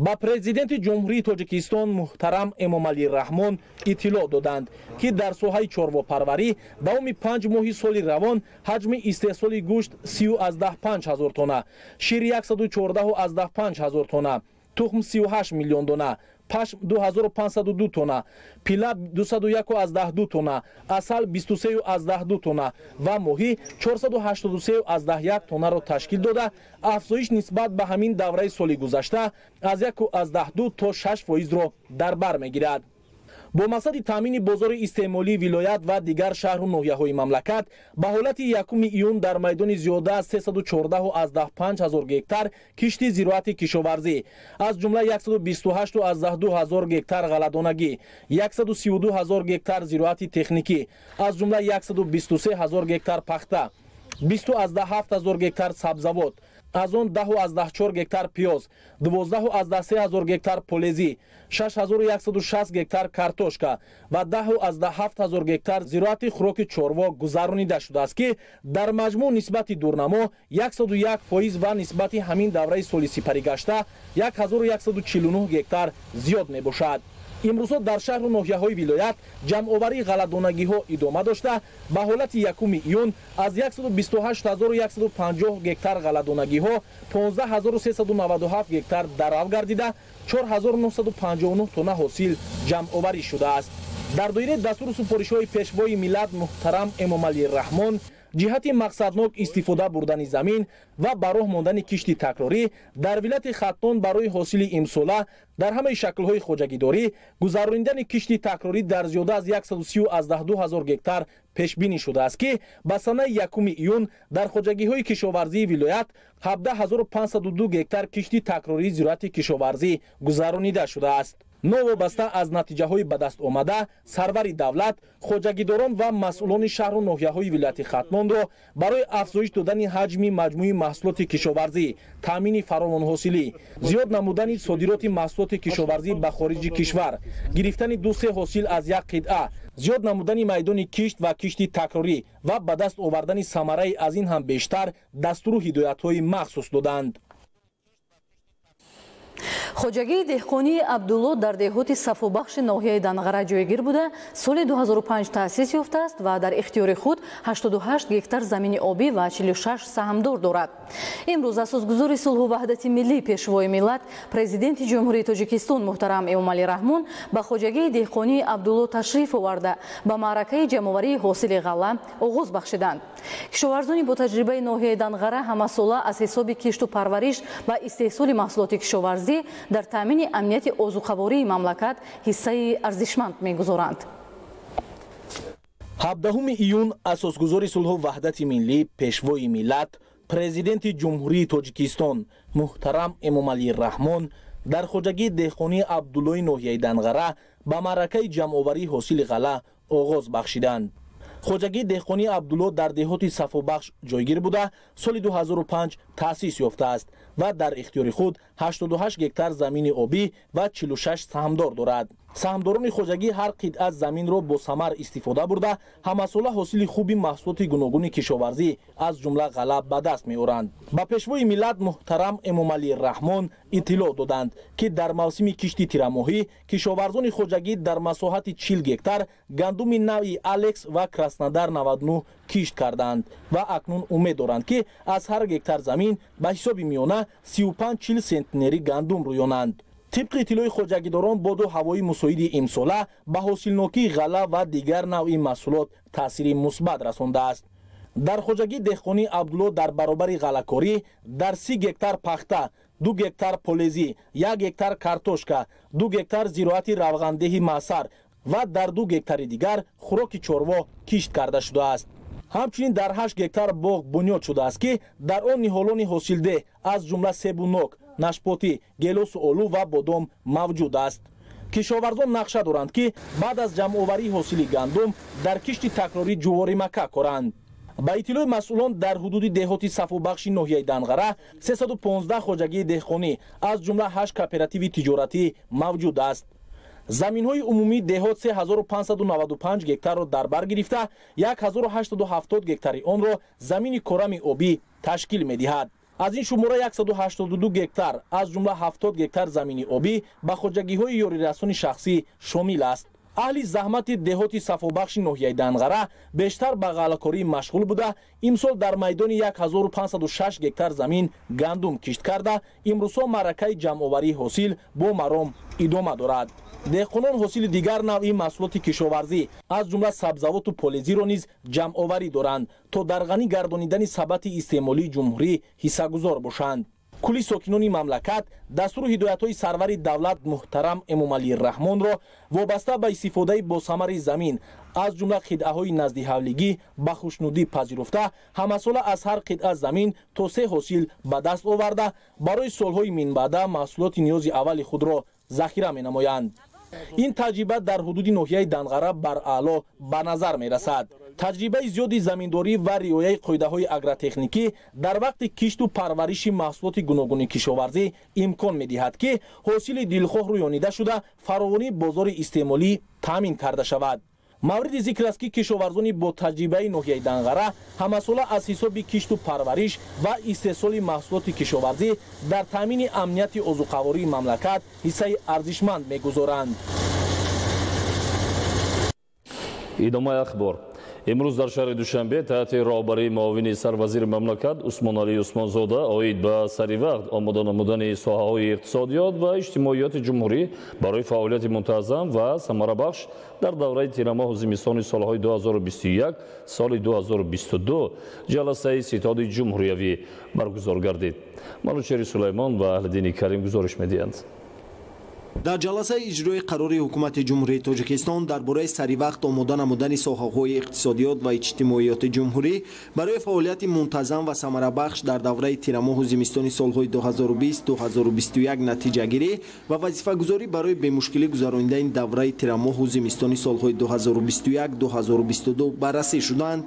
Ба Президенти Ҷумҳурии Тоҷикистон муҳтарам Эмомалӣ Раҳмон иттилоъ доданд, ки дар соҳаи чорвопарварӣ давоми 5 моҳи соли равон ҳаҷми истеҳсоли гӯшт 30,5 ҳазор тонна, шир 114,5 ҳазор тонна, тухм 38 миллион дона, пашм 2502 тонна, пила 201,2 тонна, асал 23,2 тонна ва моҳӣ 483,1 тоннаро ташкил дода, афзоиш нисбат ба ҳамин давраи соли гузашта аз 1,2 то 6 фоизро дар бар мегирад. Бо мақсади таъмини бозори истеъмолии вилоят ва дигар шаҳру ноҳияҳои мамлакат ба ҳолати 1 июн дар майдони зиёда аз 314,5 ҳазор гектар кишти зироати кишоварзӣ, аз ҷумла 128,2 ҳазор гектар ғалладонагӣ, 132 ҳазор гектар зироати техникӣ, аз ҷумла 123 ҳазор гектар пахта, 20,7 ҳазор гектар сабзавот, аз он 10,4 гектар пиёз, 12,3 ҳазор гектар полезӣ, 6160 гектар картошка ва 10,7 ҳазор гектар зироати хӯроки чорво гузаронида шудааст, ки дар маҷмӯъ нисбати дурнамо 101% ва нисбати ҳамин давраи соли сипаригашта 1149 гектар зиёд мебошад. Имрӯзҳо дар шаҳру ноҳияҳои вилоят ҷамъоварии ғалладонагиҳо идома дошта, ба ҳолати 1 июн аз 128150 гектар ғалладонагиҳо 15397 гектар дарав гардида, 4959 тонна ҳосил ҷамъоварӣ шудааст. Дар доираи дастуру супоришҳои Пешвои миллат муҳтарам Эмомалӣ Раҳмон ҷиҳати мақсаднок истифода бурдани замин ва ба роҳ мондани кишти такрорӣ дар вилояти Хатлон барои ҳосили имсола дар ҳамаи шаклҳои хоҷагидорӣ гузаронидани кишти такрорӣ дар зиёда аз 130,2 ҳазор гектар пешбинӣ шудааст, ки ба санаи 1 июн дар хоҷагиҳои кишоварзии вилоят 17502 гектар кишти такрории зироати кишоварзӣ гузаронида шудааст. Новобаста аз натиҷаҳои ба даст омада, сарвари давлат хоҷагидорон ва масъулони шаҳру ноҳияҳои вилояти Хатлонро барои афзоиш додани ҳаҷми маҷмӯи маҳсулоти кишоварзӣ, таъмини фаровонҳосилӣ, зиёд намудани содироти маҳсулоти кишоварзӣ ба хориҷи кишвар, гирифтани 2-3 ҳосил аз як қитъа, зиёд намудани майдони кишт ва кишти такрорӣ ва ба даст овардани самараи аз ин ҳам бештар дастуру ҳидоятҳои махсус доданд. Хоҷагии деҳқонии Абдулло дар деҳоти Сафобахши ноҳияи Данғара ҷойгир буда, соли 2005 таъсис ёфтааст ва дар ихтиёри худ 88 гектар замини обӣ ва 46 саҳмдор дорад. Имрӯз асосгузори сулҳу ваҳдати миллӣ, Пешвои миллат, Президенти Ҷумҳурии Тоҷикистон муҳтарам Эмомалӣ Раҳмон ба хоҷагии деҳқонии Абдулло ташриф оварда, ба маъракаи ҷамъоварии ҳосили ғалла оғоз бахшиданд. Кишоварзони бо таҷрибаи ноҳияи Данғара ҳамасола аз ҳисоби кишту парвариш ва истеҳсоли маҳсулоти кишоварзӣ дар таъмини амнияти озуқавории мамлакат ҳиссаи арзишманд мегузоранд. 17 июн асосгузори сулҳу ваҳдати миллӣ, Пешвои миллат, Президенти Ҷумҳурии Тоҷикистон муҳтарам Эмомалӣ Раҳмон дар хоҷагии деҳқонии Абдуллои ноҳияи Данғара ба маъракаи ҷамъоварии ҳосили ғалла оғоз бахшиданд. Хоҷагии деҳқонии Абдулло дар деҳоти Сафобахш ҷойгир буда, соли 2005 таъсис ёфтааст ва дар ихтиёри худ 88 гектар замини обӣ ва 46 саҳмдор дорад. Саҳмдорони хоҷагӣ ҳар қитъа заминро бо самар истифода бурда, ҳамасола ҳосили хуби маҳсулоти гуногуни кишоварзӣ аз ҷумла ғалла ба даст меоранд. Ба Пешвои миллат муҳтарам Эмомалӣ Раҳмон иттилоъ доданд, ки дар мавсими кишти тирамоҳӣ кишоварзони хоҷагӣ дар масоҳати 40 гектар гандуми навъи Алекс ва Краснодар 99 кишт карданд ва акнун умед доранд, ки аз ҳар гектар замин ба ҳисоби миёна 35-40 сентнери гандум рӯёнанд. Тибқи иттилои хоҷагидорон, боду ҳавои мусоиди имсола ба ҳосилнокии ғалла ва дигар навъи маҳсулот таъсири мусбат расондааст. Дар хоҷагии деҳқонии Абдулло дар баробари ғаллакорӣ дар 30 гектар пахта, 2 гектар полезӣ, 1 гектар картошка, 2 гектар зироати равғандеҳи маъсар ва дар 2 гектари дигар хӯроки чорво кишт карда шудааст. Ҳамчунин дар 8 гектар боғ бунёд шудааст, ки дар он ниҳолони ҳосилдеҳ аз ҷумла себу нок, нашпотӣ, гелосу олу ва бодом мавҷуд аст. Кишоварзон нақша доранд, ки баъд аз ҷамъоварии ҳосили гандум дар кишти такрорӣ ҷуворимакка коранд. Ба иттилои масъулон, дар ҳудуди деҳоти Сафобахши ноҳияи Данғара 315 хоҷагии деҳқонӣ аз ҷумла 8 кооперативи тиҷоратӣ мавҷуд аст. Заминҳои умумии деҳот 3595 гектарро дар бар гирифта, 1870 гектари онро замини корами обӣ ташкил медиҳад. Аз ин шумора 182 гектар, аз ҷумла 70 гектар замини обӣ ба хоҷагиҳои ёрирасони шахсӣ шомил аст. Аҳли заҳмати деҳоти Сафобахши ноҳияи Данғара бештар ба ғаллакорӣ машғул буда, имсол дар майдони 1506 гектар замин гандум кишт карда, имрӯзҳо маъракаи ҷамъоварии ҳосил бо маром идома дорад. Деҳқонон ҳосили дигар навъи маҳсулоти кишоварзӣ, аз ҷумла сабзавоту полезиро низ ҷамъоварӣ доранд, то дар ғанӣ гардонидани сабати истеъмолии ҷумҳурӣ ҳиссагузор бошанд. Кулли сокинони мамлакат дастуру ҳидоятҳои сарвари давлат муҳтарам Эмомалӣ Раҳмонро вобаста ба истифодаи босамари замин, аз ҷумла қитъаҳои наздиҳавлигӣ, ба хушнудӣ пазируфта, ҳамасола аз ҳар қитъа замин то 3 ҳосил ба даст оварда, барои солҳои минбаъда маҳсулоти ниёзи аввали худро захира менамоянд. Ин таҷриба дар ҳудуди ноҳияи Данғара бараъло ба назар мерасад. Таҷрибаи зиёди заминдорӣ ва риояи қоидаҳои агротехникӣ дар вақти кишту парвариши маҳсулоти гуногуни кишоварзӣ имкон медиҳад, ки ҳосили дилхоҳ рӯёнида шуда, фаровонии бозори истеъмолӣ таъмин карда шавад. Мавриди зикр аст, ки кишоварзони бо таҷрибаи ноҳияи Данғара ҳамасола аз ҳисоби кишту парвариш ва истеҳсоли маҳсулоти кишоварзӣ дар таъмини амнияти озуқавории мамлакат ҳиссаи арзишманд мегузоранд. Идомаи ахбор. Имрӯз дар шаҳри Душанбе таҳти роҳбарии муовини сарвазири мамлакат Усмоналӣ Усмонзода оид ба саривақт омода намудани соҳаҳои иқтисодиёт ва иҷтимоиёти ҷумҳурӣ барои фаъолияти мунтазам ва самарабахш дар давраи тирамоҳу зимистони солҳои 2021 соли 2022 ҷаласаи ситоди ҷумҳуриявӣ баргузор гардид. Манучери Сулаймон ва Аҳлиддини Карим гузориш медиҳанд. Дар ҷаласаи иҷрои қарори ҳукумати Ҷумҳурии Тоҷикистон дар бораи саривақт омода намудани соҳаҳои иқтисодиёт ва иҷтимоиёти ҷумҳурӣ барои фаъолияти мунтазам ва самарабахш дар давраи тирамоҳу зимистони солҳои 2020-2021 натиҷагирӣ ва вазифагузорӣ барои бемушкилӣ гузаронидани давраи тирамоҳу зимистони солҳои 2021-2022 баррасӣ шуданд.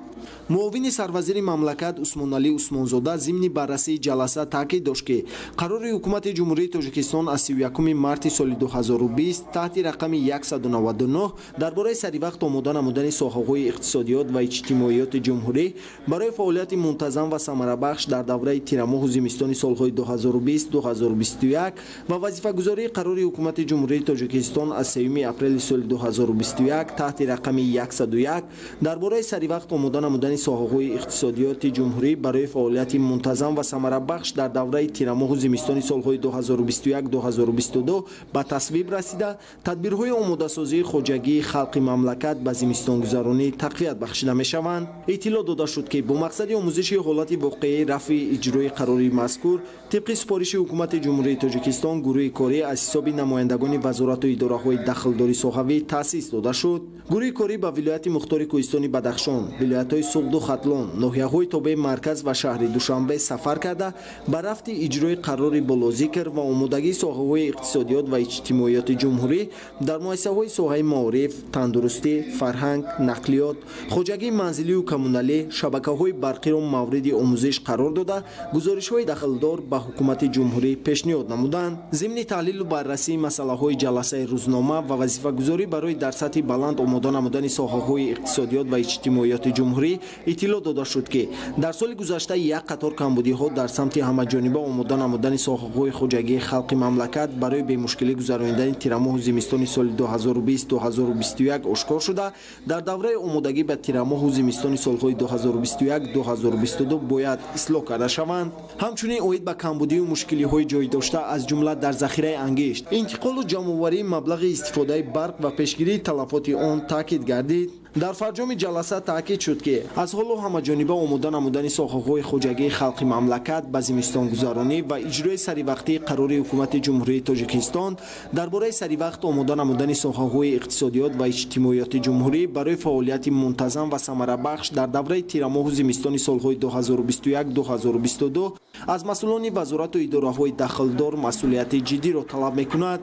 Муовини сарвазири мамлакат Усмоналӣ Усмонзода зимни баррасии ҷаласа таъкид дошт, ки қарори ҳукумати Ҷумҳурии Тоҷикистон аз 31 марти соли 2020 таҳти рақами 199 дар бораи саривақт омода намудани соҳаҳои иқтисодиёт ва иҷтимоиёти ҷумҳурӣ барои фаъолияти мунтазам ва самарабахш дар давраи тирамоҳу зимистони солҳои 2020-2021 ва вазифагузории қарори ҳукумати Ҷумҳурии Тоҷикистон аз 3 апрели соли 2021 таҳти рақами 101 дар бораи саривақт омода намудани соҳаҳои иқтисодиёти ҷумҳурӣ барои фаъолияти мунтазам ва самарабахш дар давраи тирамоҳу зимистони солҳои 2021-2022 ба тасвиб расида, тадбирҳои омодасозии хоҷагии халқи мамлакат ба зимистонгузаронӣ тақвият бахшида мешаванд. Иттилоъ дода шуд, ки бо мақсади омӯзиши ҳолати воқеии рафъи иҷрои қарори мазкур тибқи супориши ҳукумати Ҷумҳурии Тоҷикистон гурӯҳи корӣ аз ҳисоби намояндагони вазорату идораҳои дахлдори соҳавӣ таъсис дода шуд. Гурӯҳи корӣ ба вилояти мухтори Кӯҳистони Бадахшон, вилоятҳои Суғду Хатлон, ноҳияҳои тобеи марказ ва шаҳри Душанбе сафар карда, ба рафти иҷрои қарори болозикр ва омодагии соҳаҳои иқтисодиёт ва иҷтимоиёти ҷумҳурӣ дар муассисаҳои соҳаи маориф, тандурустӣ, фарҳанг, нақлиёт, хоҷагии манзилию коммуналӣ, шабакаҳои барқиро мавриди омӯзиш қарор дода, гузоришҳои дахлдор ба ҳукумати ҷумҳурӣ пешниҳод намуданд. Зимни таҳлилу баррасии масъалаҳои ҷаласаи рӯзнома ва вазифагузорӣ барои дар сатҳи баланд омода намудани соҳаҳои иқтисодиёт ва иҷтимоиёти ҷумҳурӣ иттилоъ дода шуд, ки дар соли гузашта як қатор камбудиҳо дар самти ҳамаҷониба омода намудани соҳаҳои хоҷагии халқи мамлакат барои бемушкилӣ гузаронидани тирамоҳу зимистони соли 2020-2021 ошкор шуда, дар давраи омодагӣ ба тирамоҳу зимистони солҳои 2021-2022 бояд ислоҳ карда шаванд. Ҳамчунин оид ба камбудию мушкилиҳои ҷой дошта, аз ҷумла дар захираи ангишт, интиқолу ҷамъоварии маблағи истифодаи барқ ва пешгирии талафоти он таъкид гардид. Дар фарҷоми ҷаласа таъкид шуд, ки аз ҳоло ҳамаҷониба омода намудани соҳаҳои хоҷагии халқи мамлакат ба зимистонгузаронӣ ва иҷрои саривақтии қарори ҳукумати Ҷумҳурии Тоҷикистон дар бораи саривақт омода намудани соҳаҳои иқтисодиёт ва иҷтимоиёти ҷумҳурӣ барои фаъолияти мунтазам ва самарабахш дар давраи тирамоҳу зимистони солҳои 2021-2022 аз масъулони вазорату идораҳои дахлдор масъулияти ҷиддиро талаб мекунад.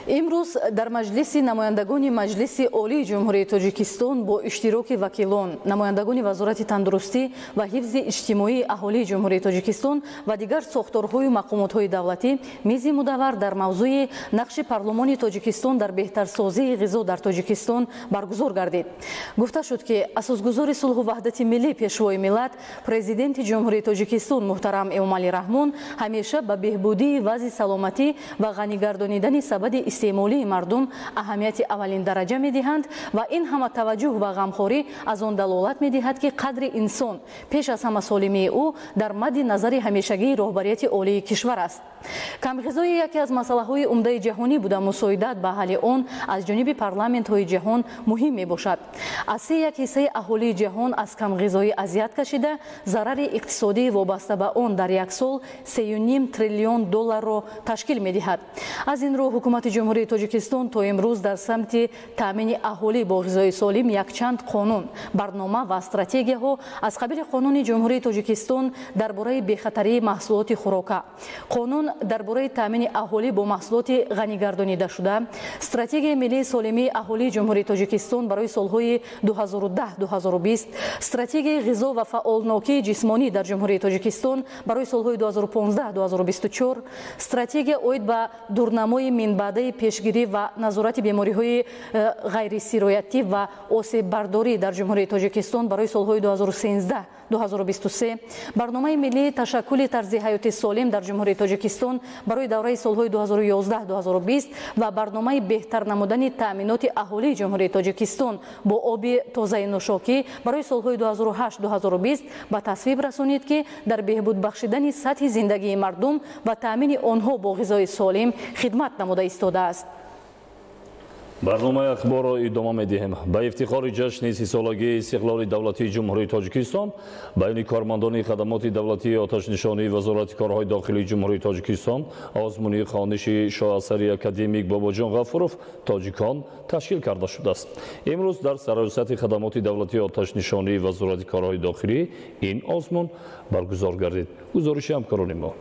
Имрӯз дар Маҷлиси намояндагони Маҷлиси Олии Ҷумҳурии Тоҷикистон бо иштироки вакилон, намояндагони Вазорати тандурустӣ ва ҳифзи иҷтимоии аҳолии Ҷумҳурии Тоҷикистон ва дигар сохторҳою мақомотҳои давлатӣ мизи мудаввар дар мавзӯи нақши парлумони Тоҷикистон дар беҳтарсозии ғизо дар Тоҷикистон баргузор гардид. Гуфта шуд, ки асосгузори сулҳу ваҳдати миллӣ, Пешвои миллат, Президенти Ҷумҳурии Тоҷикистон муҳтарам Эмомалӣ Раҳмон ҳамеша ба беҳбудии вазъи саломатӣ ва ғанигардонидани сабади истеъмолии мардум аҳамияти аввалин дараҷа медиҳанд ва ин ҳама таваҷҷӯҳ ва ғамхорӣ аз он далолат медиҳад, ки қадри инсон пеш аз ҳама солимии ӯ дар мадди назари ҳамешагии роҳбарияти олии кишвар аст. Камғизоӣ яке аз масъалаҳои умдаи ҷаҳонӣ буда, мусоидат ба ҳалли он аз ҷониби парламентҳои ҷаҳон муҳим мебошад. Аз 3 1 ҳиссаи аҳолии ҷаҳон аз камғизоӣ азият кашида, зарари иқтисодии вобаста ба он дар як сол 3,5 триллион долларро ташкил медиҳад. Аз ин рӯ ҳукумати Ҷумҳурии Тоҷикистон то имрӯз дар самти таъмини аҳолӣ бо ғизои солим якчанд қонун, барнома ва стратегияҳо аз қабили Қонуни Ҷумҳурии Тоҷикистон дар бораи бехатарии маҳсулоти хӯрока, қонун дар бораи таъмини аҳолӣ бо маҳсулоти ғанигардонидашуда, стратегияи миллии солимии аҳолии Ҷумҳурии Тоҷикистон барои солҳои 2010-2020, стратегияи ғизо ва фаъолнокии ҷисмонӣ дар Ҷумҳурии Тоҷикистон барои солҳои 2015-2024, стратегия оид ба дурнамои минбаъдаи пешгирӣ ва назорати бемориҳои ғайрисироятӣ ва осеббардорӣ дар Ҷумҳурии Тоҷикистон барои солҳои 2013-2023, барномаи миллии ташаккули тарзи ҳаёти солим дар Ҷумҳурии Тоҷикистон барои давраи солҳои 2011-2020 ва барномаи беҳтар намудани таъминоти аҳолии Ҷумҳурии Тоҷикистон бо оби тозаи нӯшокӣ барои солҳои 2008-2020 ба тасвиб расонид, ки дар беҳбуд бахшидани сатҳи зиндагии мардум ва таъмини онҳо бо ғизои солим хидмат намуда истодааст. Барномаи ахборро идома медиҳем. Ба ифтихори ҷашни 30-солагии истиқлоли давлатии Ҷумҳурии Тоҷикистон байни кормандони хадамоти давлатии оташнишонии Вазорати корҳои дохилии Ҷумҳурии Тоҷикистон озмуни хониши шоҳасари академик Бобоҷон Ғафуров «Тоҷикон» ташкил карда шудааст. Имрӯз дар сарраёсати хадамоти давлатии оташнишонии Вазорати корҳои дохилӣ ин озмун баргузор гардид. Гузориши ҳамкорони мо.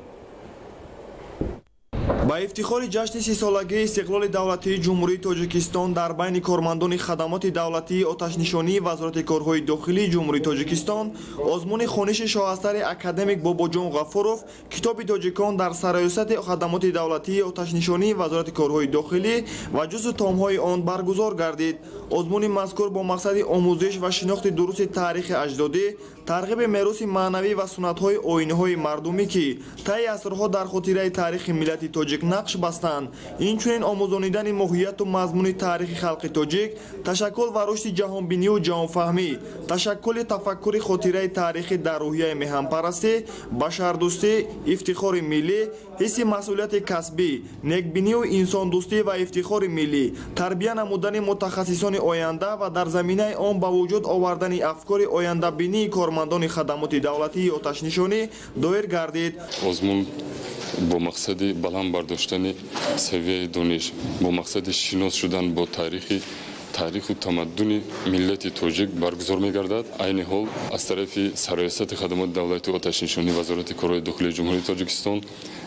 Ба ифтихори ҷашни 30-солагии истиқлоли давлатии Ҷумҳурии Тоҷикистон дар байни кормандони хадамоти давлатии оташнишонии Вазорати корҳои дохилии Ҷумҳурии Тоҷикистон озмуни хониши шоҳасари академик Бобоҷон Ғафуров «Китоби тоҷикон» дар сарраёсати хадамоти давлатии оташнишонии Вазорати корҳои дохилӣ ва ҷузъу томҳои он баргузор гардид. Озмуни мазкур бо мақсади омӯзиш ва шинохти дурусти таърихи аҷдодӣ, тарғиби мероси маънавӣ ва суннатҳои оиниҳои мардумӣ, ки таи асрҳо дар хотираи таърихи миллати тоҷик нақш бастанд, инчунин омӯзонидани моҳияту мазмуни таърихи халқи тоҷик, ташаккул ва рушди ҷаҳонбинию ҷаҳонфаҳмӣ, ташаккули тафаккури хотираи таърихӣ дар рӯҳияи меҳанпарастӣ, башардӯстӣ, ифтихори миллӣ, ҳисси масъулияти касбӣ, некбинию инсондӯстӣ ва ифтихори миллӣ, тарбия намудани мутахассисони оянда ва дар заминаи он ба вуҷуд овардани афкори ояндабинии кормандони хадамоти давлатии оташнишонӣ доир гардид. Озмун бо мақсади баланд бардоштани савияи дониш, бо мақсади шинос шудан бо таъриху тамаддуни миллати тоҷик баргузор мегардад. Айни ҳол аз тарафи сарраёсати хадамоти давлатии оташнишонии Вазорати корҳои дохилии Ҷумҳурии Тоҷикистон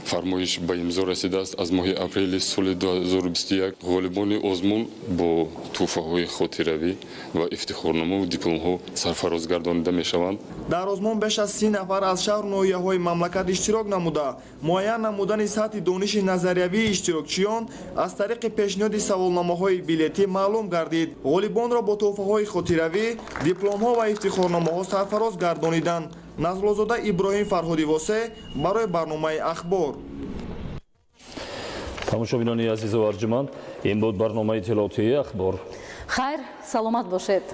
фармоиш ба имзо расидааст. Аз моҳи апрели соли 2021 ғолибони озмун бо тӯҳфаҳои хотиравӣ ва ифтихорномаву дипломҳо сарфароз гардонида мешаванд. Дар озмун беш аз 30 нафар аз шаҳру ноҳияҳои мамлакат иштирок намуда, муайян намудани сатҳи дониши назариявии иштирокчиён аз тариқи пешниҳоди саволномаҳои билетӣ маълум гардид. Ғолибонро бо тӯҳфаҳои хотиравӣ, дипломҳо ва ифтихорномаҳо сарфароз гардониданд. Назруллозода Иброҳим, Фарҳоди Восе барои барномаи «Ахбор». Тамошобинони азизу арҷуманд, ин буд барномаи иттилоотии «Ахбор». Хайр, саломат бошед.